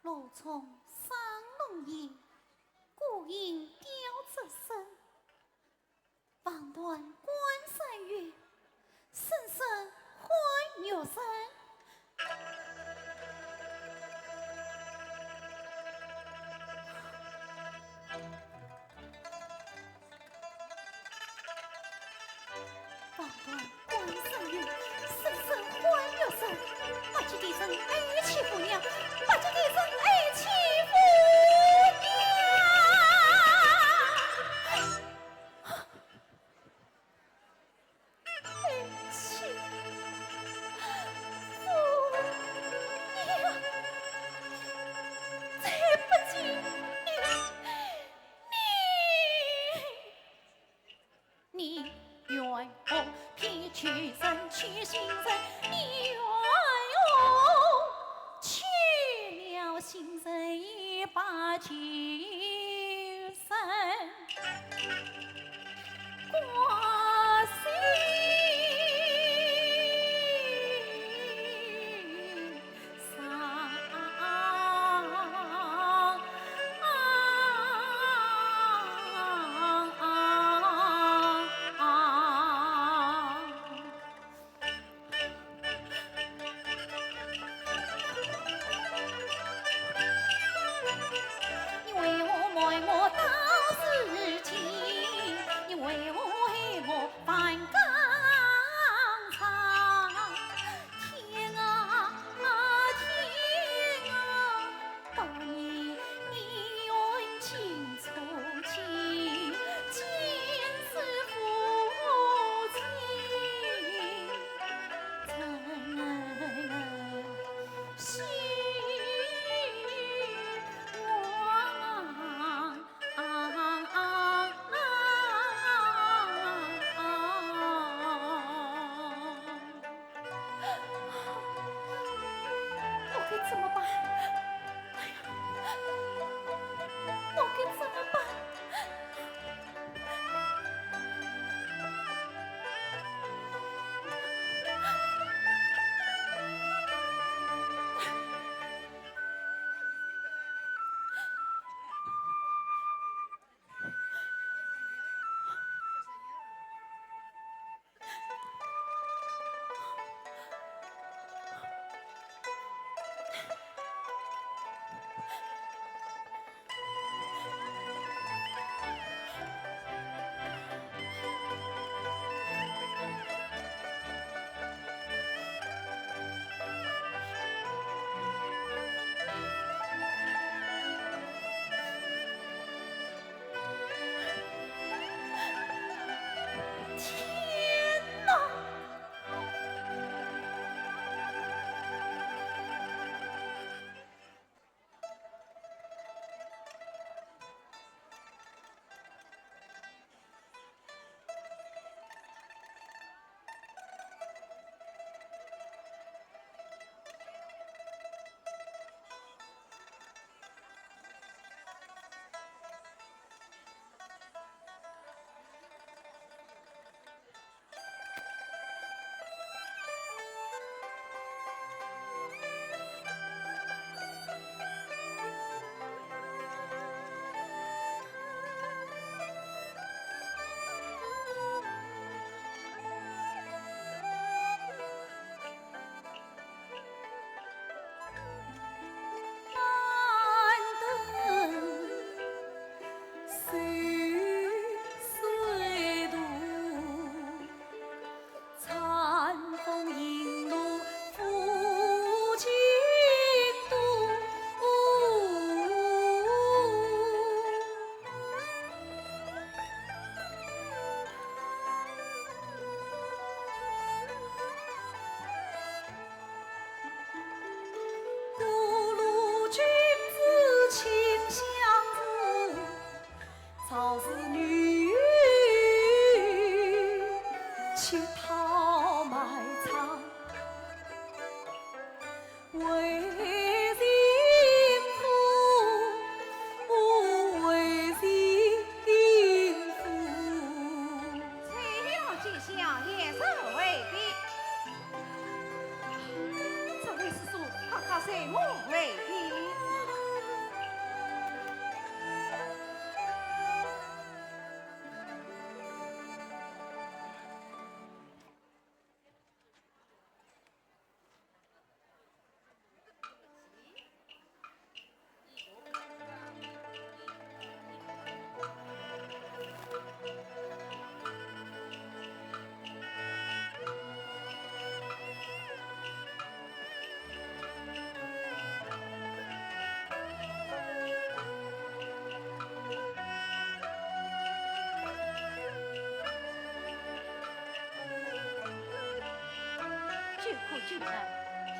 露重山浓夜，孤影吊折身。望断关山月，声声唤月声。 望断关山月，声声唤月声。八戒的人爱妻父娘，八戒的人爱妻父娘。爱妻父娘，再不见你，你 你怨我偏欺人，欺心人，你怨我欺了心人，一把情深挂心上。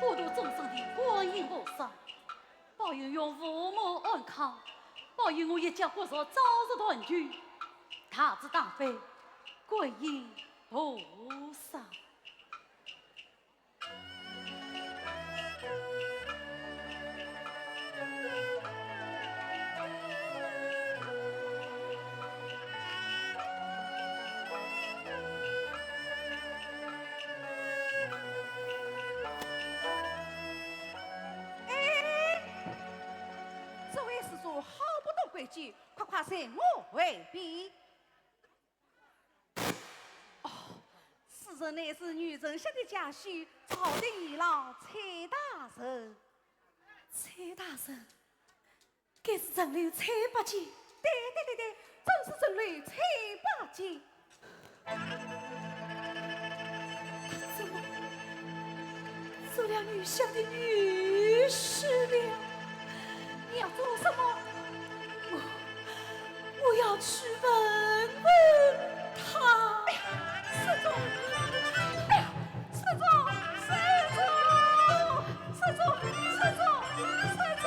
普度众生的观音菩萨，保佑我父母安康，保佑我一家国族早日团聚，大慈大悲观音菩萨。 哎，这位施主好不懂规矩，快快随我回避。 哦，此人乃是女丞相的家婿，朝廷驿郎崔大人。崔大人？该是陈留崔八戒？对对对对，正是陈留崔八戒。怎么，做了女相的女婿了？你要做什么？我， 我要去问问他。哎呀，施主！哎呀，施主！施主！施主！施主！施主！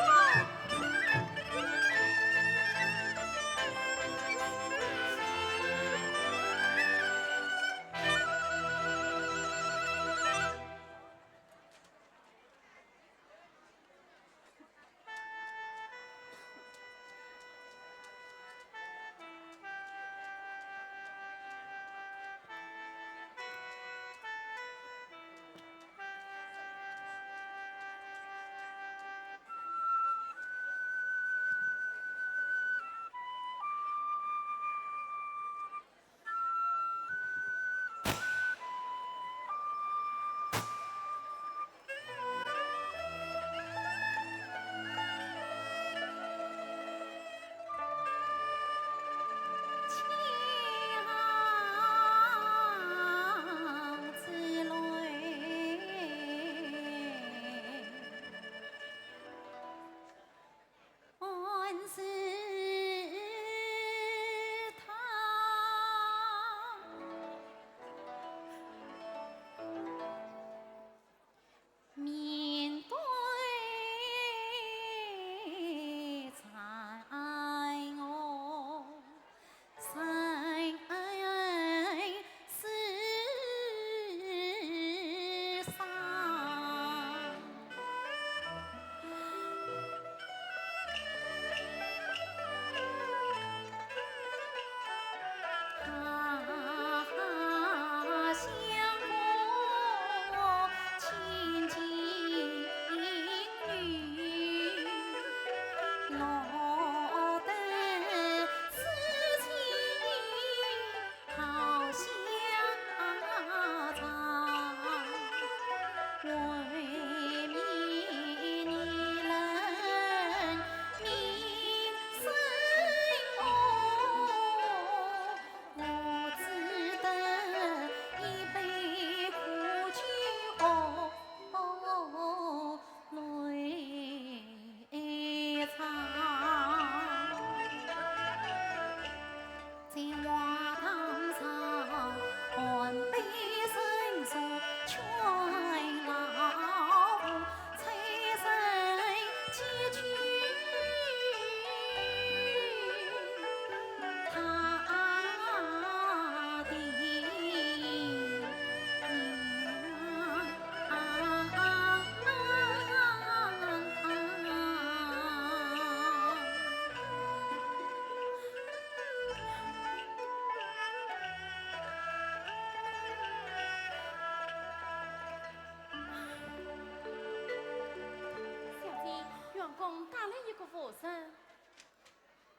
小姐，员工带来一个妇人。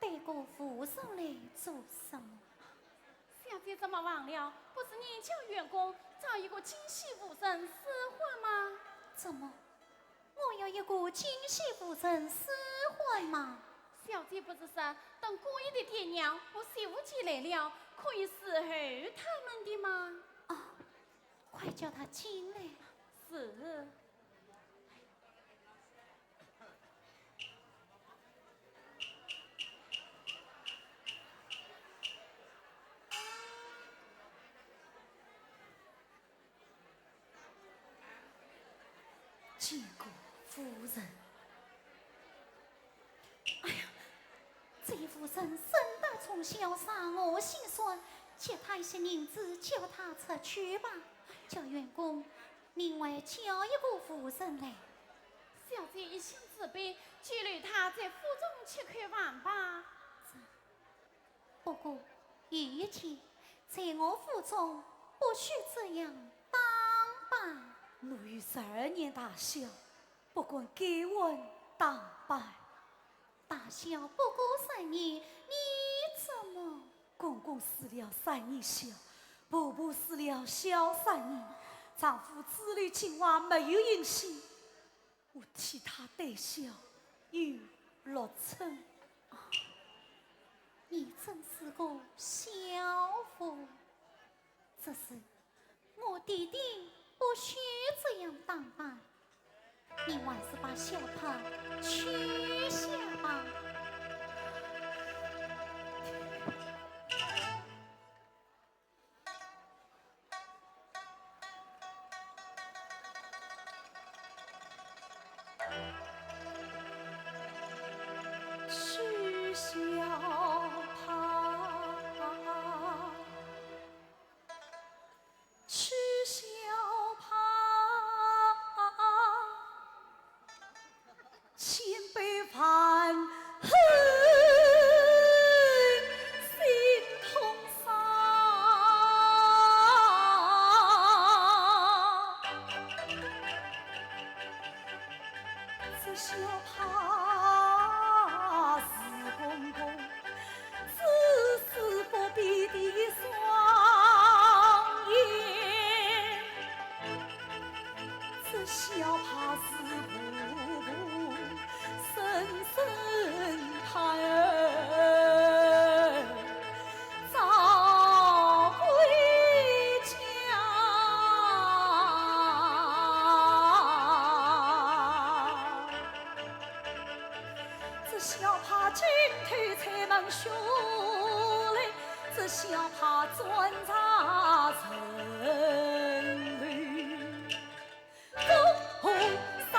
带个妇人来做什么？小姐怎么忘了？不是你叫员工找一个京戏妇人试婚吗？怎么，我要一个京戏妇人试婚吗？小姐不是说，等姑爷的爹娘和媳妇前来了，可以侍候他们的吗？哦，快叫他进来。是。夫人。哎呀，这夫人沈黛从小伤我心酸，给她一些银子，叫她出去吧。叫员工另外叫一个夫人来。小姐一向慈悲，就留她在府中吃口饭吧。不过有一句，在我府中不许这样打扮。奴有十二年大孝，不敢改换打扮。大孝不过十二年，你怎么？公公死了三年孝，婆婆死了小三年，丈夫子女情怀没有音信，我替他带孝有六春。你真是个孝妇。这事我弟弟不许这样打扮，你还是把孝袍取下吧。取孝袍，取孝袍，千百万恨心痛伤。这孝袍是公公 至死不变的双眼，这孝袍是婆婆深深盼儿早归家。 这孝袍今偷吹门下来，这孝袍转嫁人流风沙。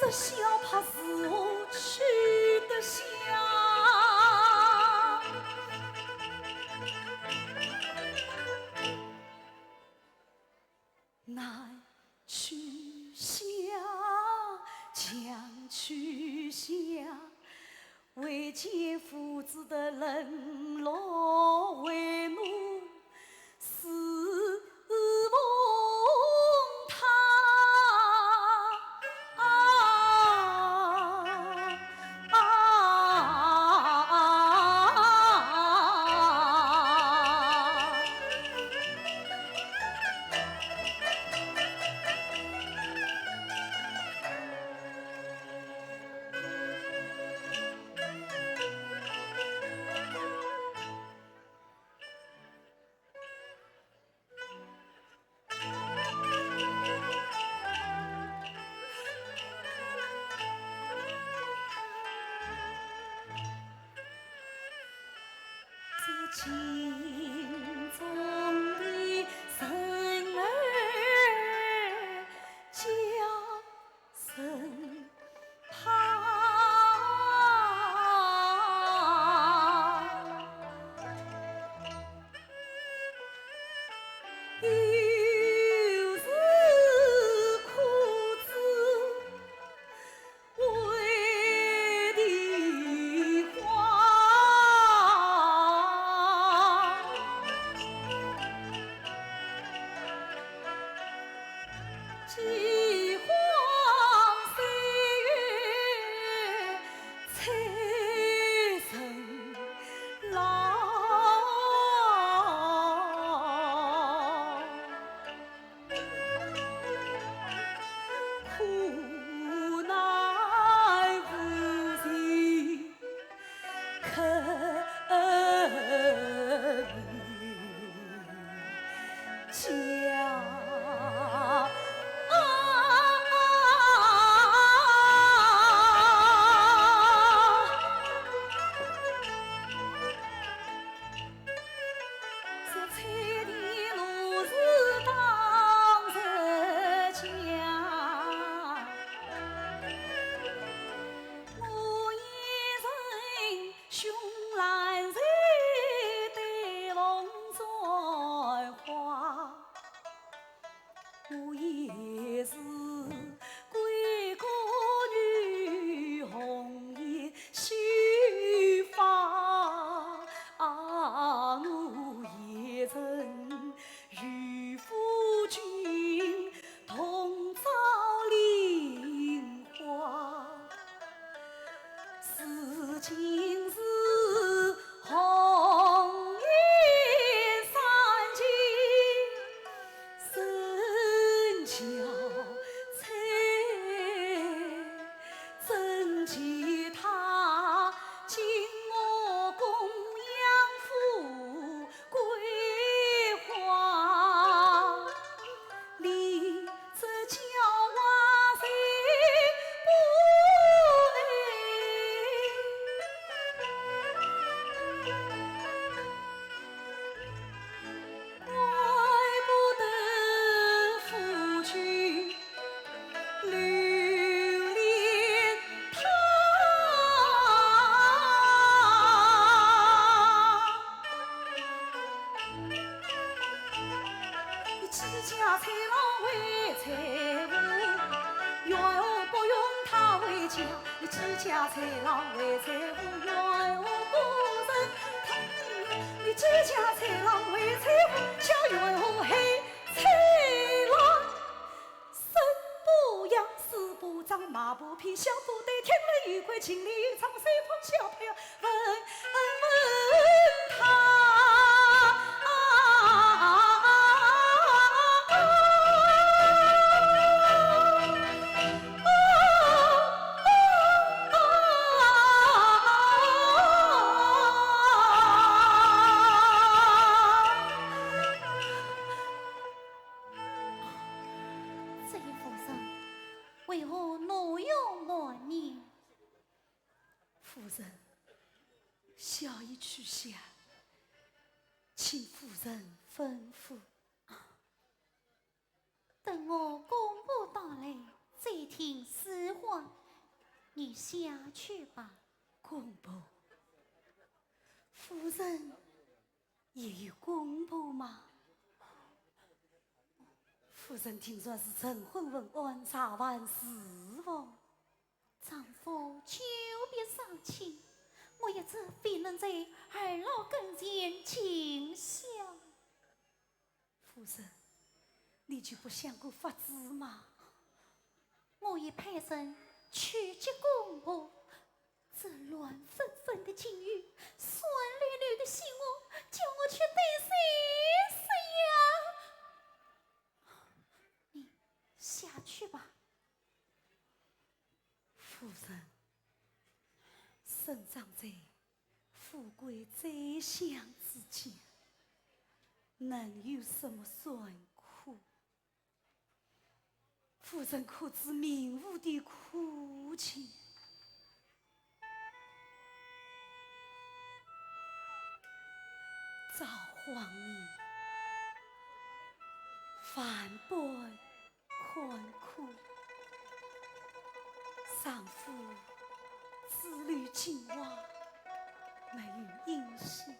这孝袍如何取得下？ 难取下，强取下，唯见父子的冷落为奴，是 奉他。这京中的人儿家 身旁，有时苦之为的慌。 饥荒岁月催人老，苦难无情 可怜家。我也是贵国女，红颜秀发，啊，我也曾与夫君同遭凌辱。 如今是红颜丧尽身憔悴，怎及她进我供养富贵花。 你这娇娃谁不爱？怪不得夫君留恋她。 你自家才郎为财物，怨何不用他回家？你自家才郎为财物，怨何不用他？你自家才郎为财物，叫怨何害才郎？ 身不扬，四不张，马不披，小不对，听了有关，情理有常，谁不晓得呀？问，问他。这位夫人，为何怒容满面？夫人，小爷去下，请夫人吩咐。等我公婆到来，再听使唤。你下去吧。公婆？夫人 也有公婆吗？夫人听说是成婚问安，茶饭侍奉。丈夫久别伤情，我一直未能在二老跟前尽孝。夫人，你就不想个法子吗？ 我已派人去接公婆，这乱纷纷的境遇，酸溜溜的心窝，叫我去对谁说呀？你下去吧。夫人，生长在富贵宰相之家，能有什么酸苦？ 夫人可知命妇的苦情？造化命，万般困苦，丈夫支离尽亡，没有音信。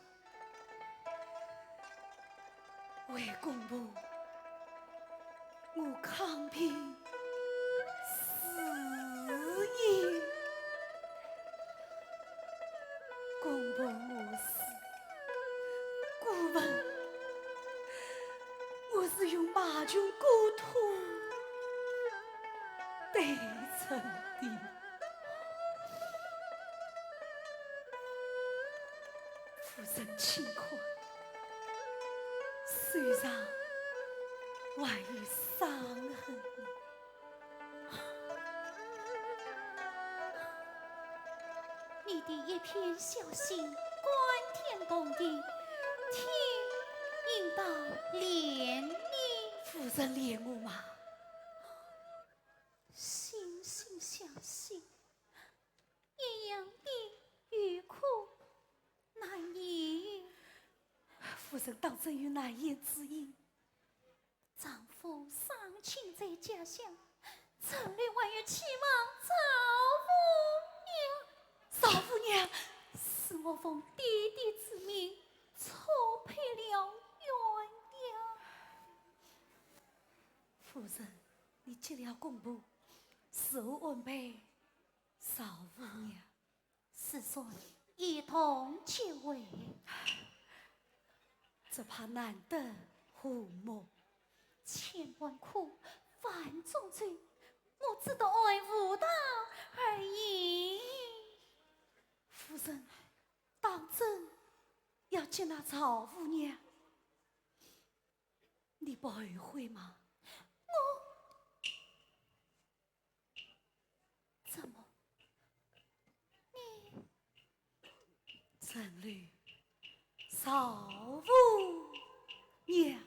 为公婆，我抗病死也。公婆我死，顾文，我是用马群骨痛堆成的。 夫人请看，手上还有伤痕。你的一片孝心，感天动地，天应当怜你。夫人怜我吗？ 心心相惜，一样的有苦难言。夫人当真有难言之隐？丈夫丧亲在家乡，城里还有期望赵福娘。赵福娘？是我奉爹爹之命，错配了鸳鸯。 夫夫人，你接了公婆，如何安排赵五娘？是说一同结婚？只怕难得和睦。千万苦，万种罪，我只得按妇道而行。夫人，当真要接纳赵五娘？你不后悔吗？我……怎么？你……陈留赵五娘。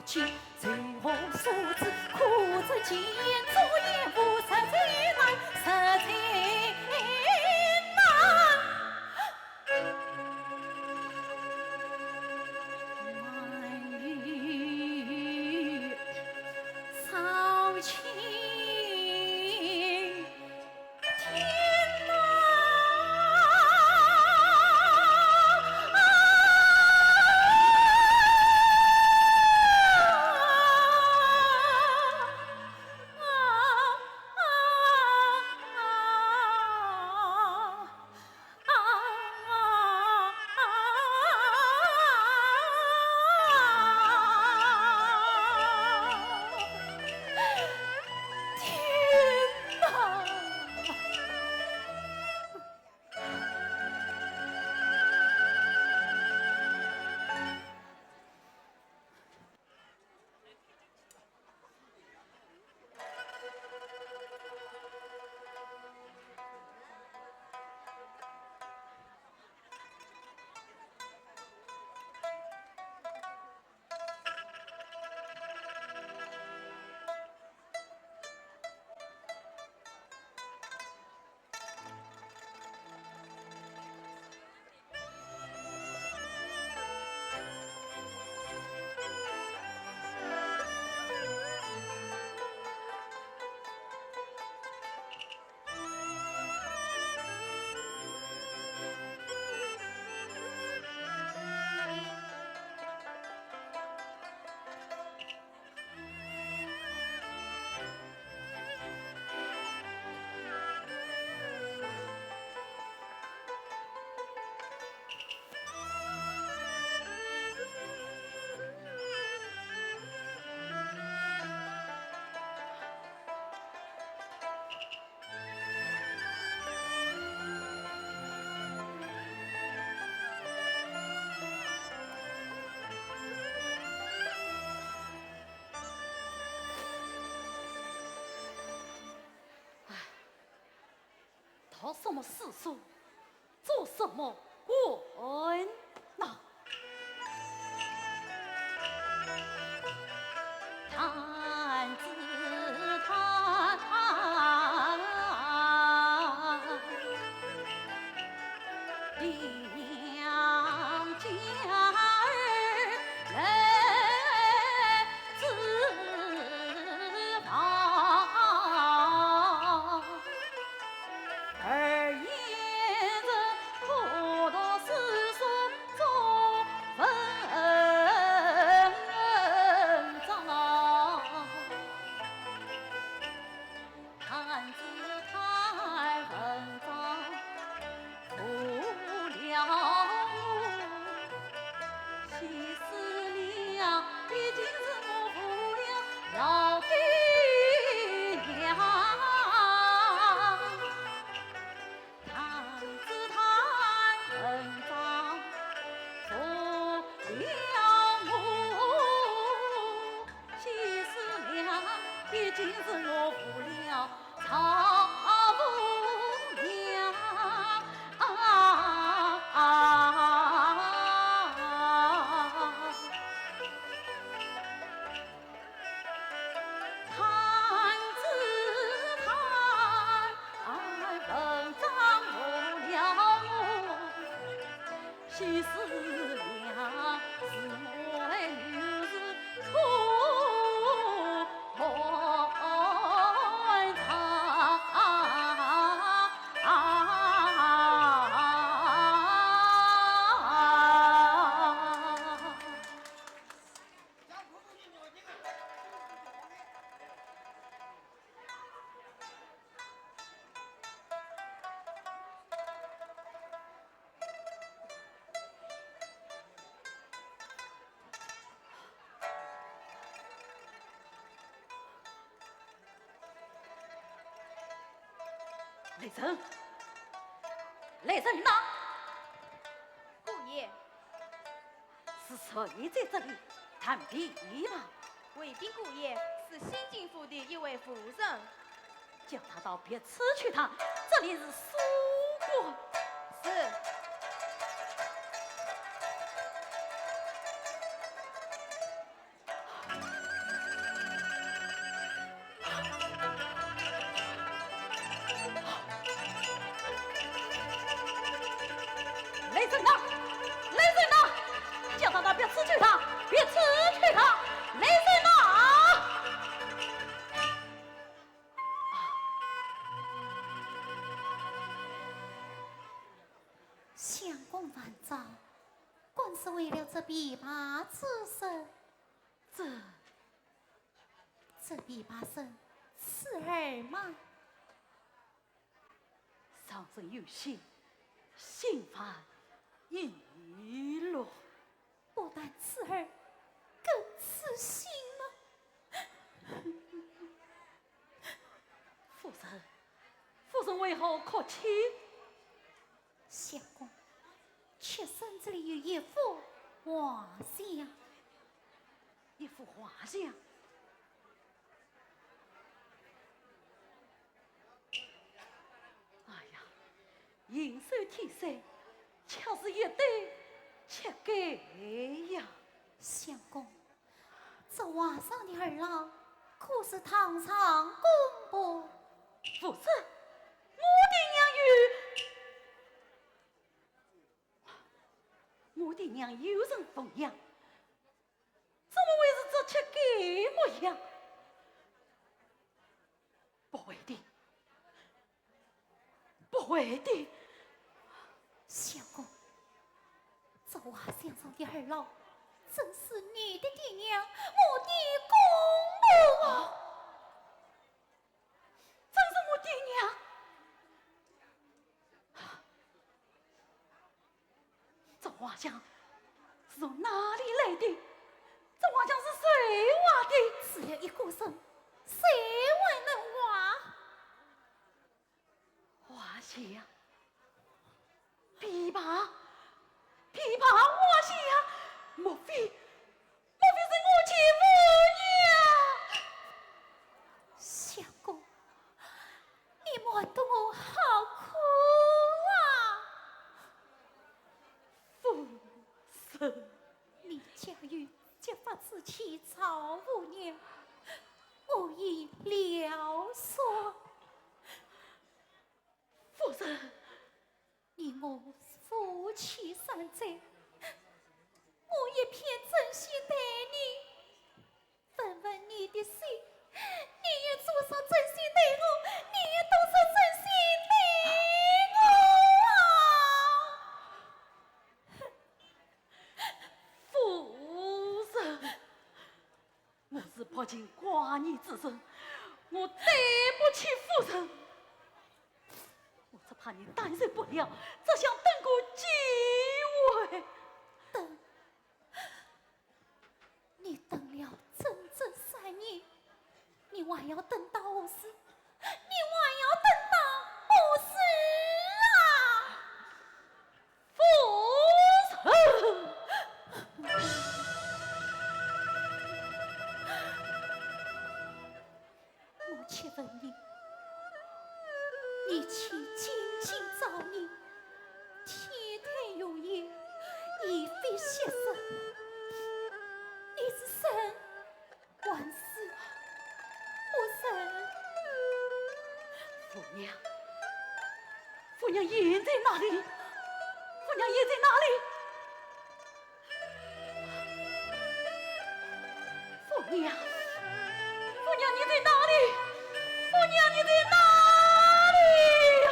情，随我所知，可知前途也无，实在难，实在难。难与少卿。 天哪！天哪！ 读什么诗书，做什么官呐？弹指弹，良家儿来 之望。而言人可读诗书作文章。 弹指弹文章无聊我，气死了，已经是我无聊老爹娘。弹指弹文章无聊我， 气死了，已经是我无聊丈母娘。弹指弹文章无聊我， 气死了，是我的女儿可断肠。 来人！来人呐！姑爷。是谁在这里弹琵琶？ 回禀姑爷，是新进府的一位妇人。叫她到别处去弹，这里是书馆。是。这琵琶之声，这，这琵琶声，刺耳吗？上人有心，心烦意乱。不但刺耳，更刺心了。夫人，夫人为何哭泣？相公，妾身这里有一幅画像。一幅画像？哎呀，银蛇添色，却是一对乞丐呀！相公， 这画上的二老可是堂上公婆？不是，我的娘与，我的娘与人奉养，怎么会是这乞丐模样？ 不会的，不会的。相公，这画像上的二老，正是你的爹娘，我的公婆。啊，正是我爹娘。 这画像是从哪里来的？这画像是谁画的？只有一个人，谁还能画？画像？琵琶？琵琶画像？莫非，莫非是我亲夫娘？相公， 你瞒得我好苦啊！夫人，你假如揭发此事赵五娘，我已了算。夫人，你我夫妻三载，我一片真心待你， 问问你的心，你有多少真心待我？你有多少真心待我啊？夫人，我是薄情寡义之人，我对不起夫人。我只怕你担受不了，只想等个机会。等？ 你等了整整三年，你还要等到何时？你还要等到何时啊？夫人！我且问你，你妻金睛罩银，体态容颜，已非昔日，你是生还是不生？夫娘，夫娘现在哪里？夫娘现在哪里？ 夫娘，夫娘，你在哪里？夫娘，你在哪里呀？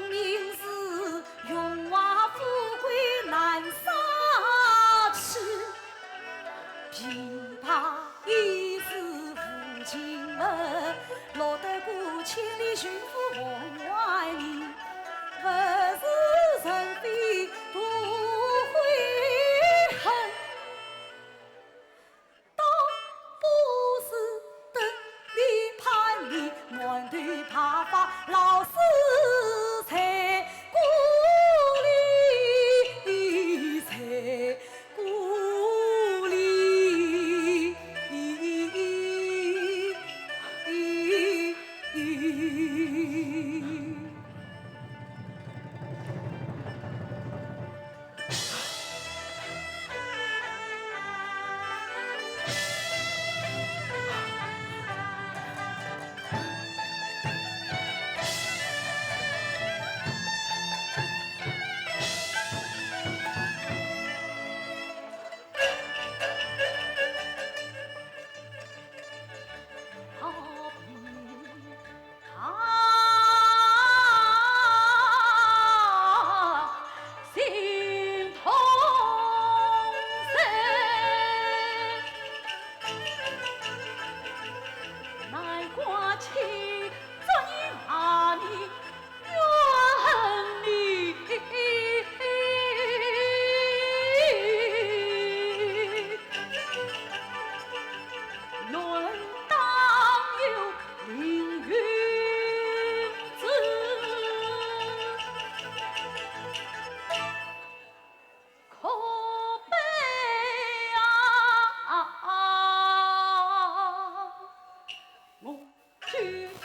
名是荣华富贵难舍去，琵琶已是无情物，落得个千里寻夫梦外人，物是人非多悔恨。 倒不如等你叛变，满头白发老死在故里，在故里。 啊，心痛死，难过起，昨日骂你 怨恨你，论当有凌云志，可悲啊！ 我举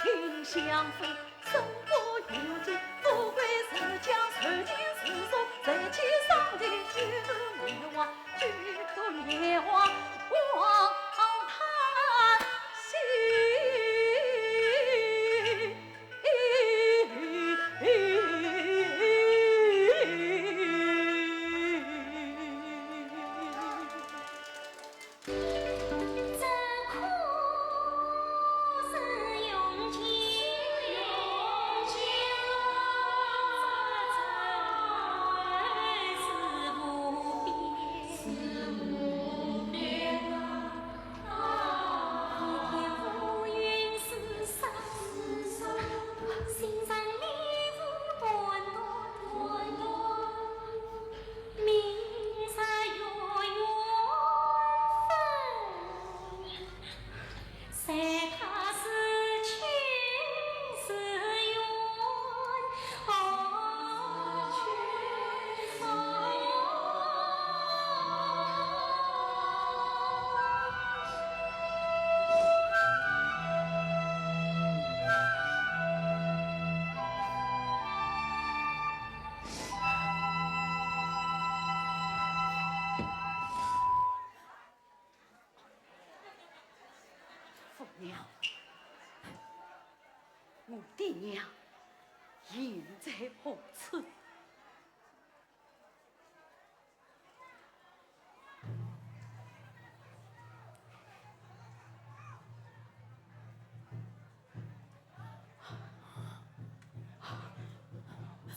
鼎相飞，身不由己，富贵自将，受尽自辱，谁知上天居然灭亡，举头灭亡，望叹息。父娘，我爹娘现在何处？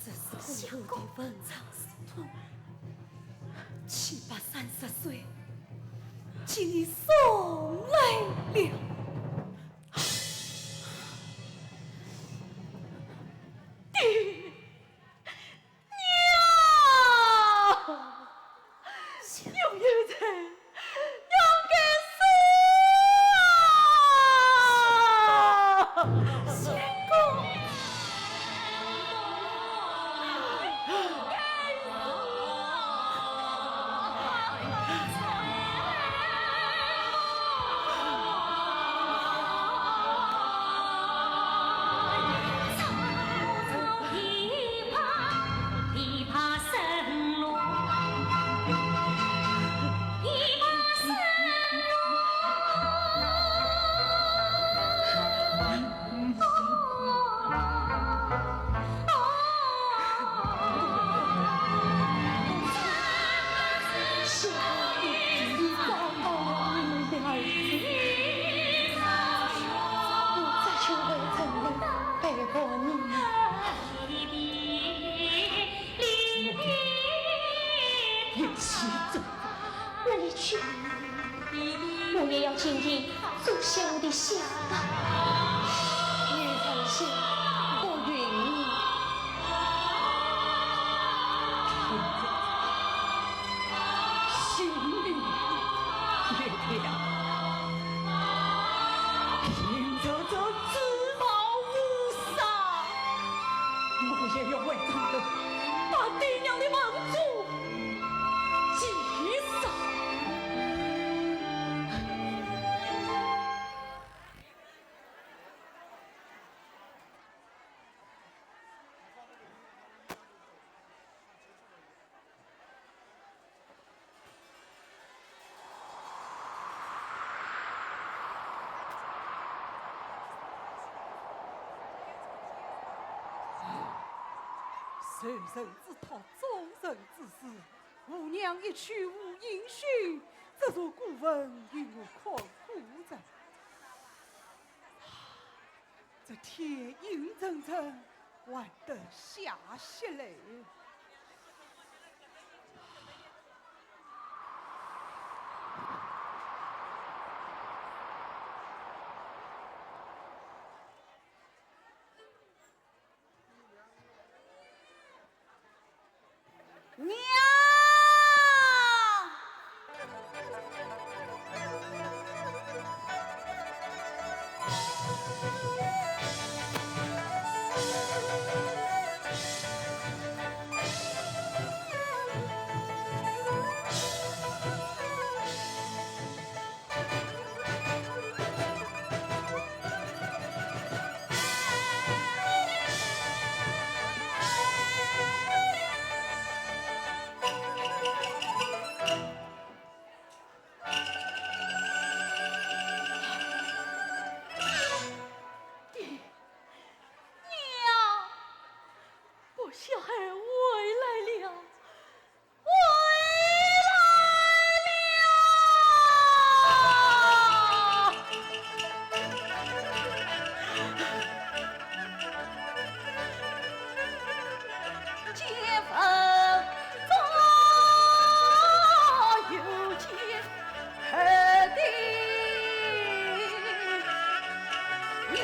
这是我的文昌书，七百三十岁，请你送来了。爹！ 娘，有冤在，冤该死啊！相公。今天做下我的香吧。女人心不允。兄弟，月亮，平日子自保无妨，我也要为他们把爹娘的梦中 几次。受人之托，做人之事， 吾娘一去无音讯，这座孤坟由我看顾着。这天阴沉沉，还得下雪嘞。 娘！娘，不孝儿回来了。 回来了。见父又见 儿的娘。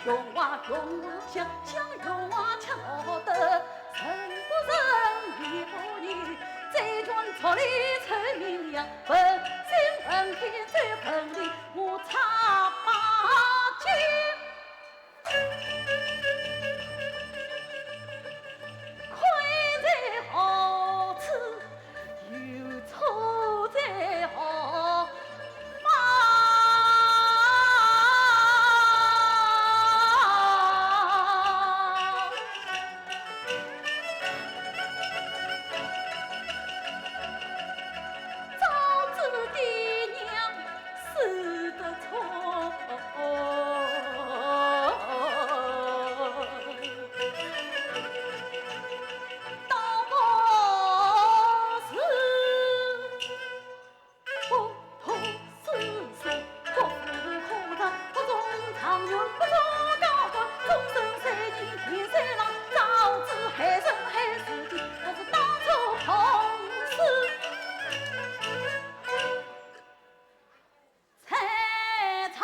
荣华荣华香香荣华吃我的，人不人义不义，这种错里臭名扬，问心问天最恨的，我擦把剑。 亏在何处，有错在何方？早知爹娘 死得错，倒不如不痛不死，不负苦痛，不中状元，不中高官，终身受尽天受难，早知害人害自己，何必当初痛死。 采草。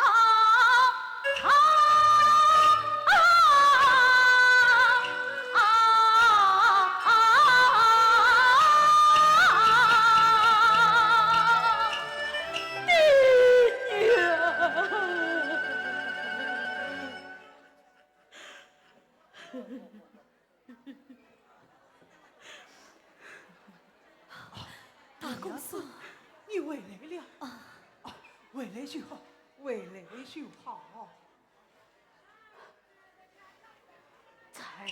大公叔。你回来了。啊。啊，回来就好，回来就好。侄儿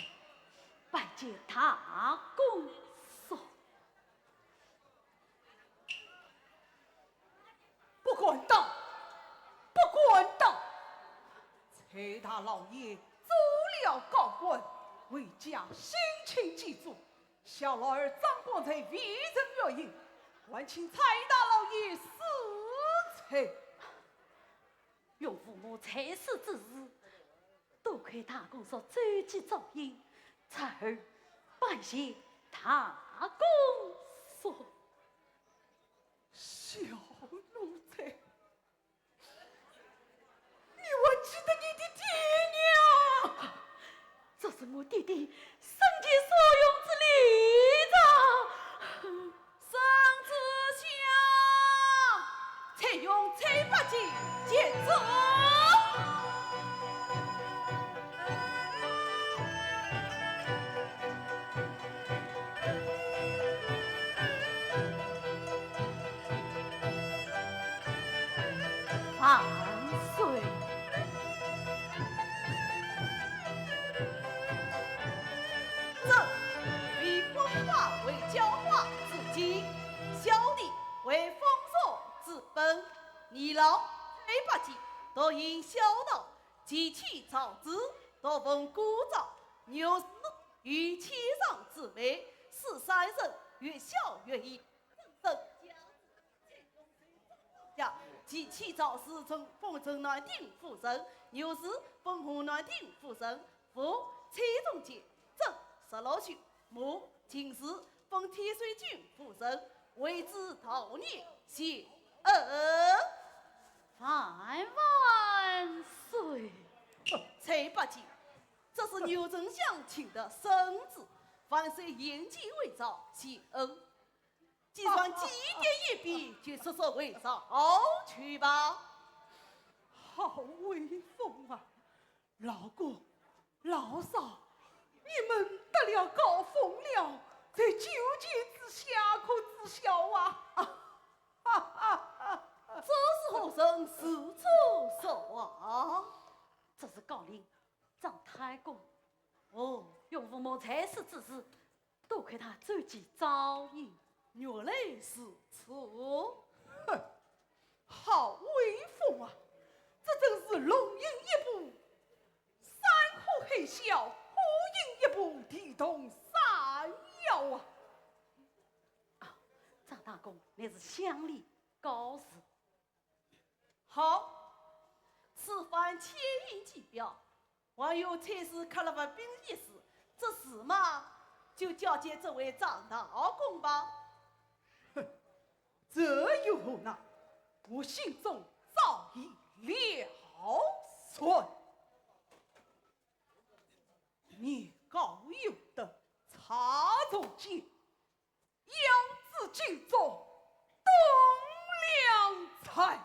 拜见大公叔。 不敢当，不敢当。蔡大老爷做了高官，回家省亲祭祖，小老儿张广才未曾月刑，还请蔡大老爷恕罪。岳父母在世之时，多亏大公叔周济照应，侄儿拜谢大公叔。 小奴才，你还记得你的爹娘？这是我爹爹生前所用之礼状。圣旨下，采用采拔剑见斩。 万岁！朕为国花为焦华之基，小弟为封禅之本。年老采拔剑，独行孝道，其妻赵氏，独奉孤照。 牛氏有千丈之美，是山人越笑越意。朕家主见用谁中道家，其妻赵氏曾封镇南丁夫人，牛氏封河南丁夫人。父蔡仲乾，正十六岁，母秦氏封天水郡夫人，为之悼念谢恩。万万岁！采拔剑， 这是牛丞相请的圣旨，万岁眼前为照谢恩。既然祭奠一毕，就速速回朝去吧。好威风啊！老公、老嫂，你们得了高封了，在酒宴之下可知晓啊？哈哈哈哈！这是何人四处说话？这是高陵 张太公。哦，岳父母在世之时，多亏他周济照应。原来如此。哼，好威风啊！这真是龙吟一步山呼海啸，虎吟一步地动山摇啊！啊，张大公乃是乡里高士。 好，此番千印计表，还有采石刻了文凭一事，这事嘛，就交给这位张大公吧。哼，这又何难？我心中早已了算。年高有德，蔡仲基，养子金钟，东梁才。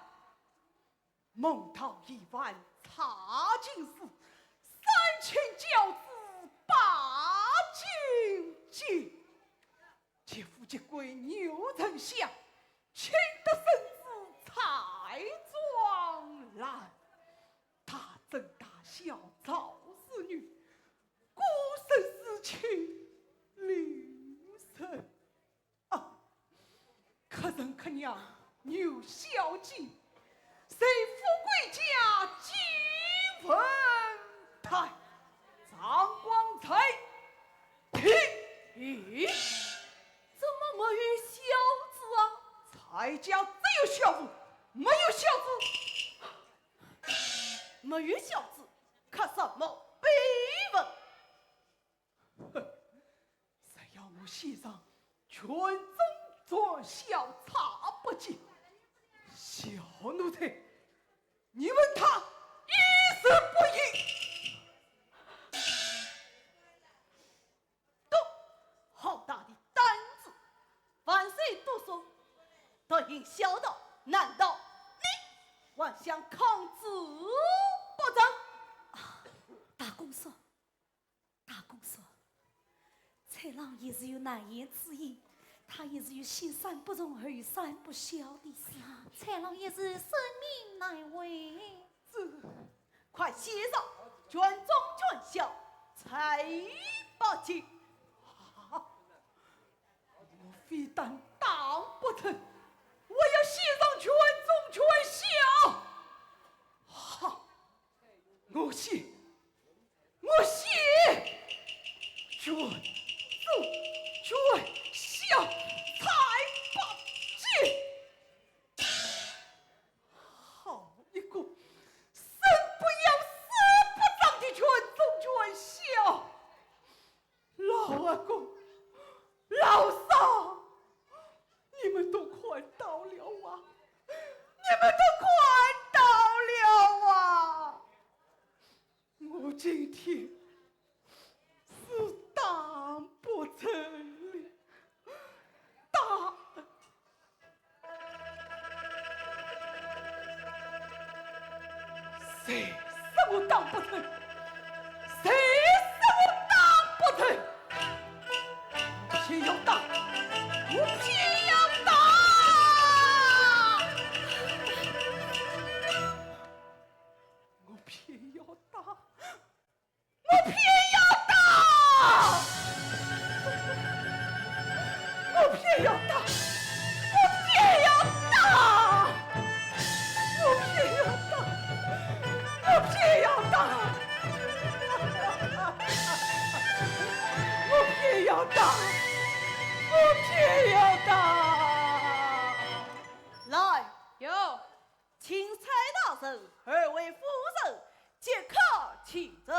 蒙道一番蔡金字，三千教子把金接。 劫富济贵又成祥，亲得孙子蔡庄兰。大曾大孝赵氏女，孤生世亲林生。啊，可人可娘刘小姐， 随富贵家金文泰，张光才。咦，怎么没有孝子啊？蔡家只有孝子，没有孝子。没有孝子，刻什么碑文？哼， 只要我先生全忠全孝，蔡伯杰，小奴才，你问他一字不一。都，好大的胆子，万岁督促，德行孝道，难道你还想抗旨不成？啊，大公叔， 大公叔，蔡郎也是有难言之隐，他也是有先生不从，后生不孝的事啊。蔡郎也是深明难违。这，快写上全忠全孝蔡伯杰。啊，我非但当不成，我要写上全忠全孝。好，我写， 我写全忠全孝蔡伯杰。好一个生不养死不长的全忠全孝！老阿公，老嫂，你们都看到了啊！你们都看到了啊！ 我今天是当不成了，当……谁说我当不成？谁说我当不成？我偏要当，我偏要当！ 我偏要打，我偏要打，我偏要打，我偏要打，我偏要打，我偏要打，我偏要打，我偏要打。来，有。 请蔡大人、二位夫人即刻起奏。